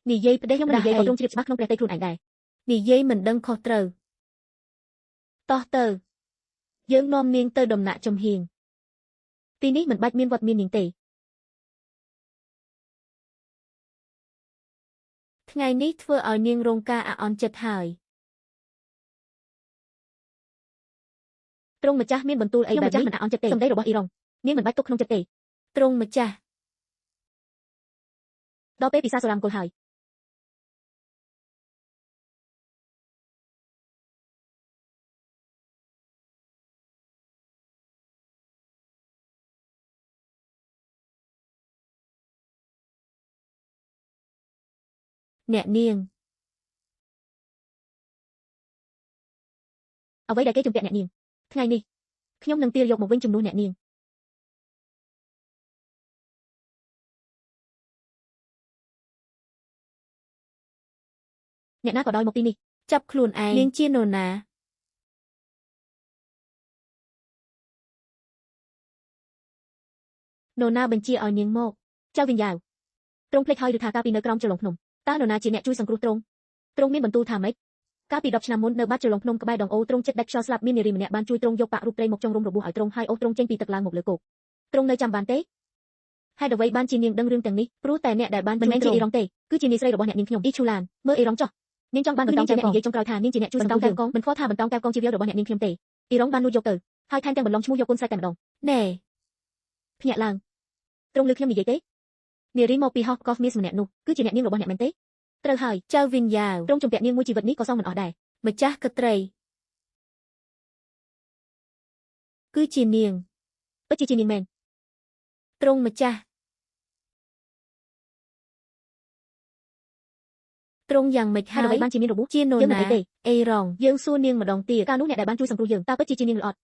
និយាយផ្ដេស ខ្ញុំមិន ផ្ដាស់អី និយាយក៏ទ្រង់ជ្រាបច្បាស់ក្នុងព្រះទ័យខ្លួនឯងដែរ និយាយមិនដឹងខុសត្រូវតោះទៅយើងនាំនាងទៅដំណាក់ចំហៀង ទីនេះមិនបាច់មានវត្តមាននាងទេ ថ្ងៃនេះធ្វើឲ្យនាងរងការអាក់អន់ចិត្តហើយ ទ្រង់ម្ចាស់មានបន្ទូលអី ខ្ញុំ បែប ម្ចាស់ នេះ មិនអាក់អន់ចិត្តទេ សម្ដីរបស់អ៊ីរ៉ុងនាងមិនបាច់ទុកក្នុងចិត្តទេ ទ្រង់ម្ចាស់ ដល់ពេលពិសាសូរាមង្គលហើយ អ្នកនាង អ្វីដែលគេជំពាក់អ្នកនាងថ្ងៃនេះខ្ញុំនឹងទារយកមកវិញជំនួសអ្នកនាងអ្នកណាក៏ដោយមកទីនេះ ចាប់ខ្លួនឯងនាងជានរណា នរណាបញ្ជាឲ្យនាងមកចៅវិញ្ញាវទ្រង់ភ្លេចហើយឬថាកាលពីនៅក្រោមជ្រលងភ្នំតើនរណាជាអ្នកជួយសង្គ្រោះទ្រង់ទ្រង់មានបន្ទូលថាម៉េចកាលពី10ឆ្នាំមុននៅបាត់ជ្រលងភ្នំក្បែរដងអូទ្រង់ចិត្តដាច់ខ្យល់ស្លាប់មាននារីម្នាក់បានជួយទ្រង់យកប៉ាក់រូបត្រីមកចុងរុំរបួសឲ្យទ្រង់ហើយអូសទ្រង់ចេញពីទឹកឡើងមកលើគោកទ្រង់នៅចាំបានទេហេតុអ្វីបានជានាងដឹងរឿងទាំងនេះព្រោះតែអ្នកដែលបានមិនមែនជាអ៊ីរ៉ង់ទេគឺជានាយស្រីរបស់អ្នកនាងខ្ញុំអ៊ីឈូឡានមើលអ៊ីរ៉ង់ចុះនាងចង់បានបន្តោងជាអ្នកនិយាយចុងក្រោយថានាងជាអ្នកជួយសង្គ្រោះយើងមិនខ្វល់ថាបន្តោងកែវកងជាវាលរបស់អ្នកនាងខ្ញុំទេអ៊ីរ៉ង់បានលួចយកទៅហើយថែមទាំងបន្លំឈ្មោះយកគុណស្រេចតែម្ដង ណែ ភ្ញាក់ឡើងទ្រង់លើខ្ញុំនិយាយទេនារីមកពីហោះកោះមាសម្នាក់នោះគឺជាអ្នកនាងរបស់អ្នកមែនទេត្រូវហើយ ចៅវិញ្ញាវ ទ្រង់ជំពាក់នាងមួយជីវិតនេះក៏សងមិនអស់ដែរ ម្ចាស់ក្ត្រីគឺជានាង ពិតជាជានាងមែន ទ្រង់ម្ចាស់ទ្រង់យ៉ាងម៉េច ហេតុ ហើយ អ្វីបានជាមានរបួស ជានរណា យើងមិនអីទេ អេរ៉ង់យើងសួរនាងម្ដងទៀត កាលនោះអ្នកដែលបានជួយសង្គ្រោះយើងតើពិតជាជានាងឬអត់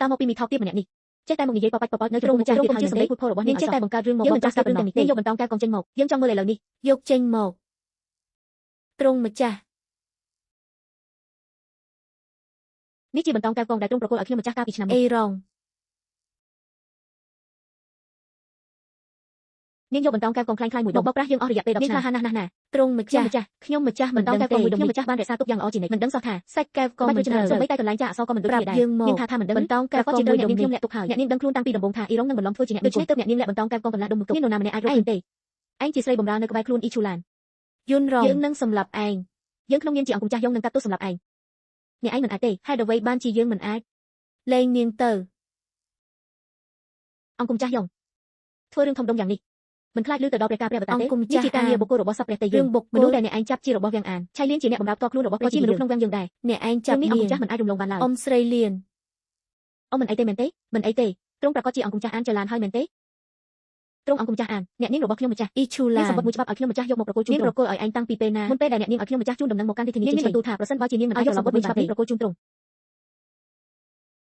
តើមកពីមីថោកទៀបម្នាក់នេះចេះតែមកនិយាយបបាច់បបោចនៅទ្រង់ម្ចាស់ទ្រង់កុំជឿសម្ដីភូតភររបស់នាងចេះតែបង្កើតរឿងមក យើង បោក មិនចង់ស្ដាប់រឿង រឿងទាំងនេះទេយកបន្តោងកែវកងចេញមកយើងចង់មើលឥឡូវនេះ យកចេញមកទ្រង់ម្ចាស់ នេះជាបន្តោងកែវកងដែលទ្រង់ប្រគល់ឲ្យខ្ញុំម្ចាស់កាលពីឆ្នាំមុន អេរ៉ង់ នាងយកបន្តោងកែវកងคล้ายៗមួយដុំបោកប្រាស់យើងអស់រយៈពេល10ឆ្នាំនាងក្លាហានណាស់ណាស់ណា ទ្រង់ម្ចាស់ ខ្ញុំម្ចាស់ ខ្ញុំម្ចាស់មិន បន្តោង ដឹងទេ កែវកងមួយដុំខ្ញុំម្ចាស់បានរក្សាទុកយ៉ាងល្អជានិច្ចមិនដឹងសោះថា សាច់កែវកង បាច់ មិនត្រូវ ដូច្នេះសូម្បីតែកន្លែងចាក់អក្សរក៏មិនដូច ប្រាប់ គ្នាដែរ យើងមក នាងថាថាមិនដឹង បន្តោងកែវ ប្រ កង កបជាត្រូវអ្នកនាង មួយដុំនេះ ខ្ញុំលាក់ទុកហើយអ្នកនាងដឹងខ្លួនតាំងពីដំបូងថាអ៊ីរ៉ុងនឹងបន្លំធ្វើជាអ្នកដូច្នេះទើបអ្នកនាងលាក់បន្តោងកែវកងកន្លះដុំមួយទុកមាននរណាម្នាក់អាចរកឃើញទេឯងជាស្រីបម្រើនៅក្បែរខ្លួនអ៊ីឈូឡាន យុនរង យើង យើងនឹងសម្លាប់ឯង យើងក្នុងនាមជាអង្គម្ចាស់យើងនឹងកាត់ទោសសម្រាប់ឯងអ្នកឯងមិនអាចទេ ហេតុអ្វីបានជាយើងមិនអាចលែងនាងទៅ អង្គម្ចាស់យើងធ្វើរឿងធំដុំយ៉ាងនេះមិនខ្លាចឮទៅដល់ព្រះការព្រះបតាទេ អង្គម្ចាស់ នេះជាការងារបុគ្គលរបស់សពព្រះទេយើ រឿង ង មនុ បុគ្គល ស្សដែលអ្នកឯងចាប់ជារបស់វាំងអានឆៃលៀនជាអ្នកបម្រើផ្ទាល់ខ្លួនរបស់ព្រះជាមនុស្សក្នុងវាំងយើងដែរ អ្នកឯងចាប់ រឿងនេះ នាងអង្គម្ចាស់មិនអាចរំលងបានឡើយ អ៊ំស្រីលៀន អ៊ំមិនអីទេមែនទេមិនអីទេទ្រង់ប្រកាសជាអង្គម្ចាស់អានចលានហើយមែនទេទ្រង់អង្គម្ចាស់អានអ្នកនាងរបស់ខ្ញុំម្ចាស់ អ៊ីឈូ មាន ឡាន សម្បត្តិមួយច្បាប់ឲ្យខ្ញុំម្ចាស់យកមកប្រគល់ជូន នាង ទ្រង់ប្រគល់ឲ្យឯងតាំងពីពេលណាមុនពេលដែលអ្នកនាងឲ្យខ្ញុំម្ចាស់ជូនដំណឹងមកកាន់ទីធានានាងមានបន្ទូលថាប្រសិនបើជានាងមិនអាចយកសម្បត្តិមួយច្បាប់នេះប្រគល់ជូនទ្រង់